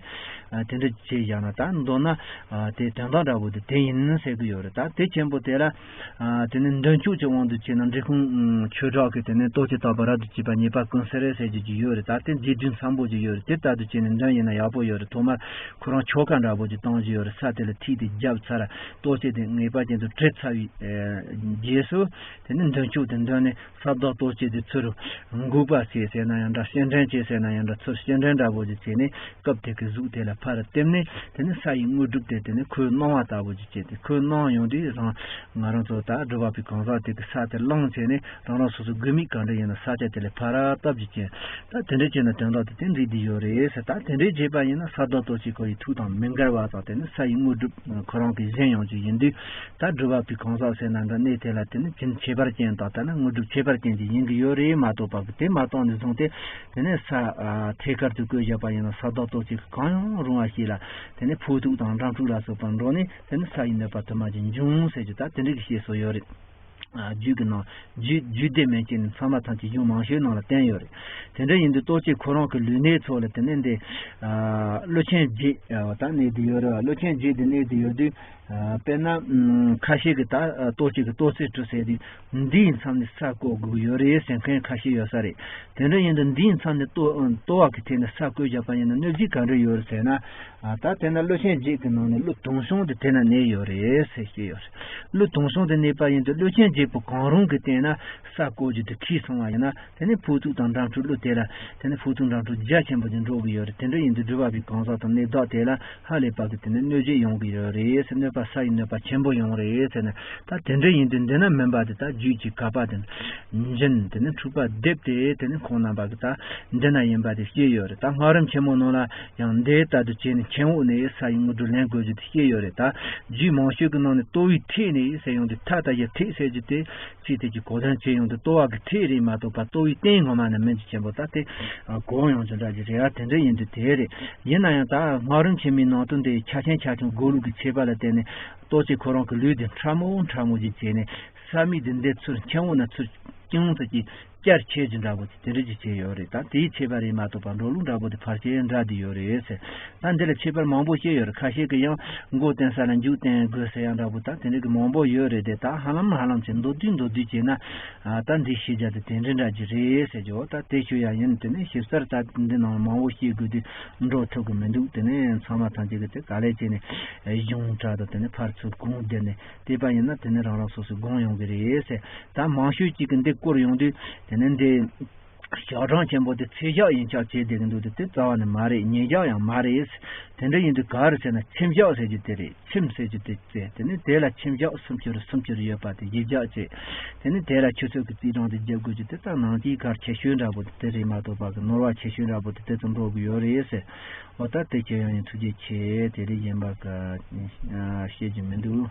ཨ་དེ་འདྲ་བྱས་བཞག་ན་ད་མདོར་ན་ཨ་དེ་དོན་དག་འདྲ་པོ་དེ་དེ་ཡིན་ཟེར་གྱི་ཡོད་རེད། ད་དེ་ཆེན་པོ་དེ་ལ་ཨ་དེ་ནས་མདུན་ལྕོག་གི་དབང་དུ་བྱས་ན་འབྲི་གུང་ཆོས་གྲགས་ཀྱི་དེ་ནས་ལྟོ་ཆས་དག་པ་རབ་ཏུ་བྱེད་པ་ཉེས་པ་ཀུན་སེལ་ཟེར་རྒྱུ་ཅིག་ཡོད་རེད། ད་དེ་རྗེས་མཐུན་འཚམ་པོ་ཅིག་ཡོད་རེད། དེ་ལྟར་དུ་བྱས་ནས་མདུན་ཡིན་ན་ཡག་པོ་ཡོད་རེད། ཐོག་མར་ཁོ་རང་ཆོ་ག་འདྲ་པོ་ཅིག་གཏོང་རྒྱུ་ཡོད་རེད། ས་དེ་ལ་ཐིག་དེ་བརྒྱབ་ཚར། ལྟོ་ཆས་དེ་ངེས་པར་ཅན་དུ་བྲི་ཚར་བའི་རྗེས་སུ་དེ་ནི་མདུན་ལྕོག་དེ་མདུན་ནས་ས་བདག་ལྟོ་ཆས་དེ་ཚུར་འགུགས་པ་བྱས་ཟེར་ན་ཡང་འདྲ། སྤྱན་འདྲེན་བྱས་ཟེར་ན་ཡང་འདྲ། ཚུར་སྤྱན་འདྲེན་འདྲ་པོ་ཅིག་བྱས་ནས་སྐབས་དེ་གི་གཟུགས་དེ་ལ་ཕར་བསྟིམ་ནས་དེ་ནི་ས་ཡི་དངོས་གྲུབ་དེ་དེ་ནི་ཁོས་གནང་བ་ལྟ་བུ་ཅིག་བྱས་ཏེ། ཁོས་གནང་ཡོང་དུས་རང་ང་རང་ཚོ་ད་སྒྲུབ་པ་པའི་གང་ཟག་དེ་གི་ས་དེ་བླངས་བྱས་ནས་རང་རང་སོ་སོ་དགོས་དམིགས་གང་འདྲ་ཡིན་ན་ས་ཆ་དེ་ལ་ཕར་བཏབ་རྒྱུ་ཅན། ད་དེ་འདྲ་བྱས་ན་དོན་དག་དེ་དེ་འགྲིག་བསྡད་ཡོད་རེད་ཟེར། ད་དེ་འདྲའི་བྱས་པ་ཡིན་ན་ས་བདག་ལྟོ་ཆས་ཁོ་ཡི་ཐུགས་དང་མི་འགལ་བ་དང་དེ་ནི་ས་ཡི་དངོས་གྲུབ་ཁོ་རང་གི་བཞིན་ཡོང་རྒྱུ་ཡིན་དུས། ད་སྒྲུབ་པ་པའི་གང་ཟག་ཟེར་ན་འདྲ། གནས་དེ་ལ་དེ་ནི་བྱིན་ཁྱད་པར་ཅན་དང་ད་ནི་དངོས་གྲུབ་ཁྱད་པར་ཅན་ཅིག་ཡིན་གྱི་ཡོད་རེད་མ་གཏོགས་པ་གི་དེ་མ་གཏོགས་ནས་བཟུང་སྟེ་དེ་ནི་ས་ཐད་ཀར་དུ་བཀོད་བཞག་པ་ཡིན་ན་ས་བདག་ལྟོ་ཆས་གང་ཡང་རུང་བ་ཞིག་ལ་དེ་ནི་ཕོག་ཐུག་དང་འགྲམ་འཁྲུག་ལ་སོགས་པ་འགྲོ་ནས་དེ་ནི་ས་ཡི་གནོད་པ་དུ་མ་ཅིག་འབྱུང་ཟེར་རྒྱུ་ད་དེ་འདྲ་གི་བཤད་སྲོལ་ཡོད་རེད། རྒྱུད་ཀྱི་ནང་རྒྱུད་རྒྱུད་སྡེ་མན་ཆད་ནས་ཚད་མ་ཐམས་ཅད་གཞུང་མང་ཤོས་ནང་ལ་བསྟན་ཡོད་རེད། དེ་འདྲ་ཡིན་དུས་ལྟོ་ཆས་ཁོ་རང་གི་ལུས་གནད་ཚོ་ལ་དེ་ནས་འདི་ཀླུ་ཆེན་བརྒྱད་ད་གནས་དེ་ཡོད་རེད། ཀླུ་ཆེན་བརྒྱད་དེ་གནས་དེ་ཡོད་དུས་ དཔེར་ན་ཁ་ཤས་ཀྱི་ད་ལྟོ་གཅིག་གི་ལྟོ་ཚིགས་དྲུག་ཟེར་དུས་འདིའི་མཚམས་ནས་ས་བཀོད་དགོས་ཀྱི་ཡོད་རེད་ཟེར་མཁན་ཁ་ཤས་ཡོད་ས་རེད། དེ་འདྲ་ཡིན་དུས་འདིའི་མཚམས་ནས་ལྟོ་ལྟོ་བ་གི་ཐད་ནས་ས་བཀོད་བཞག་པ་ཡིན་ན་གནོད་བྱེད་ག་འདྲ་ཡོད་རེད་ཟེར་ན། ད་དེ་ན་ཀླུ་ཆེན་བརྒྱད་ཀྱི་ནང་ནས་ཀླུ་དུང་སྲོང་དེ་དེ་ན་གནས་ཡོད་རེད་ཟེར་བཤད་ཡོད་རེད། ཀླུ་དུང་སྲོང་དེ་གནས་པ་ཡིན་དུས་ཀླུ་ཆེན་བརྒྱད་པོ་གང་རུང་གི་སྟེང་ན་ས་བཀོད་རྒྱུ་དེ་ཁས་སོང་བ་ཡིན་ན། དེ་ནས་ཕོག་ཐུག་དང་འགྲམ་འཁྲུག་ཀླུ་དེ་ལ་དེ་ནས་ཕོག་ཐུག་འགྲམ་འཁྲུག་རྒྱ་ཆེན་པོ་ཅིག་འགྲོ་གི་ཡོད་རེད། དེ་འདྲ་ཡིན་དུས་འགྲུལ་པ་པའི་གང་ཟག་དང་གནས་བདག་དེ་ལ་ཧ་ལས་པ་གི་དེ་ནས་གནོད་བྱེད་ཡོང་གི་ཡོད་རེད་ཟེར། གནོད་པ་ས་ཡི་གནོད་པ་ཆེན་པོ་ཡོང་རེད་ཟེར་ནས། ད་དེ་འདྲ་ཡིན་དུས་འདི་ན་མིན་པ་དེ་ད་རྒྱུད་ཀྱི་ག་པ་དེ་འབྱིན་དེ་ནས་འཁྲུག་པ་སྡེབ་སྟེ་དེ་ནས་ཁོང་རྣམ་པ་གི་ད་འདི་ན་ཡིན་པ་དེ་བཤད་ཡོད་རེད། ད་སྔགས་རིམ་ཆེན་མོ་ནང་ལ་ཡང་འདི་ལྟར་དུ་བྱས་ནས་མཆན་འོག་ནས་ས་ཡི་དངོས་གྲུབ་ལེན་དགོས་རྒྱུ་དེ་བཤད་ཡོད་རེད། ད་རྒྱུད་མང་ཤོས་ཀྱི་ནང་ནས་ལྟོ་བའི་ཐད་ནས་ཟེར་ཡོང་དུས་ཐ་ད་ཡ་ཐད་ཟེར་རྒྱུ་དེ། ཚིག་དེ་གི་གོ་དོན་བྱེད་ཡོང་དུས་ལྟོ་བ་གི་ཐད་རེད་མ་གཏོགས་པ་ལྟོ་བའི་སྟེང་ངོ་མ་ནི་མིན་གྱི་ཆེན་པོ་ད་དེ་གོ་ཡོང་རྒྱུ་འདྲ་གི་རེད། ཨ་དེ་འདྲ་ཡིན་དུས་དེ་རེད། ཡིན་ན་ཡང་ད་སྔགས་རིམ་ཆེན་མོའི་ནང་དོན་དེ་ཆ་ཆེན་ཆ་ཆུང་གོ་ལུགས་ཀྱི་ཁྱད་པར་ལ་བརྟེན་ནས་ལྟོ་ཆས་ཁོ་རང་གི་ལུས་དེ་ཕྲ་མོ་ཕྲ་མོ་ཞིག་བྱས་ནས་ས་མིག་དེ་འདི་ཚུར་མཆན་འོག་ན་ཚུར་ཅུང་ཙམ་གྱིས་བསྐྱར་ཆེ་རྒྱུ་འདྲ་པོ་དེ་འདྲ་ཅིག་བྱས་ཡོད་རེད། ད་དེའི་ཁྱད་པར་རེད་མ་གཏོགས་པ་འགྲོ་ལུགས་འདྲ་པོ་དེ་ཕལ་ཆེར་འདྲ་བསྡད་ཡོད་རེད་ཟེར། ད་འདི་ལ་ཁྱད་པར་མང་པོ་བཤད་ཡོད་རེད། ཁ་ཤས་ཀྱིས་ཡང་མགོ་བསྟན་ས་ལ་མཇུག་བསྟན་དགོས་ཟེར་ཡང་འདྲ་པོ་ད་དེ་འདྲ་གི་མང་པོ་ཡོད་རེད་དེ། ད་ཧ་ལམ་ཧ་ལམ་བྱས་མདོར་བསྡུས་མདོར་བསྡུས་བྱས་ན། ད་འདི་ཤེས་བྱ་དེ་དེ་འདྲ་འདྲ་ཅིག་རེད་ཟེར་གྱི་འོ། ད་དེ་ཞུ་ཡ་ཡིན། དེ་ནས་ཞིབ་གསལ་ད་འདི་ནང་མང་པོ་བཤད་དགོས་དུས་འགྲོ་ཐུབ་ཀྱི་མི་འདུག་དེ་ནས་ཚང་མ་ཐམས་ཅད་ཀྱིས་དེ་ག་ལེར་བྱས་ནས་གཞུང་དྲ་དང་དེ་ནས་ཕར་ཚུར་གུང་བསྡད་ནས་བལྟས་པ་ཡིན་ན་དེ་ནས་རང་རང་སོ་སོས་དགོངས་ཡོང་གི་རེད་ཟེར། ད་མང་ཤོས་ཅིག་གིས་འདི་བསྐོར་ཡོང་དུས་དེ་ནས་འདི་ཞག་གྲངས་ཆེན་པོ་དེ་ཚེས་ཞག་ཡིན་ཆགས་བྱས་བསྡད་ཀྱི་འདུག་དེ་དེ་རྩ་བ་ནས་མ་རེད། ཉིན་ཞག་ཡང་མ་རེད། དེ་འདྲ་ཡིན་དུས་ག་རེ་ཟེར་ན་ཁྱིམ་ཞག་ཟེར་རྒྱུ་དེ་རེད། ཁྱིམ་ཟེར་རྒྱུ་དེ་བཙལ། དེ་ནས་དེ་ལ་ཁྱིམ་ཞག་སུམ་ཅུ་རེ་སུམ་ཅུ་རེ་ཡོད་པ་དེ་བཞི་ཞག་བྱས། དེ་ནས་དེ་ལ་ཆུ་ཚོད་ཀྱི་རྩིས་གྲངས་དེ་རྒྱབ་དགོས་རྒྱུ་དེ་ད་ནང་དེའི་གར་ཆེ་ཤོས་འདྲ་པོ་དེ་དེ་རེད་མ་གཏོགས་པ་གི་ནོར་བ་ཆེ་ཤོས་འདྲ་པོ་དེ་དེ་ཙམ་འགྲོ་གི་ཡོད་རེད་ཟེར། འོ་ད་དེ་ཁྱེད་ཡང་ཡིན། ཐུགས་རྗེ་ཆེ། དེ་རིང་གཞན་པ་གི་བཤད་རྒྱུ་མི་འདུག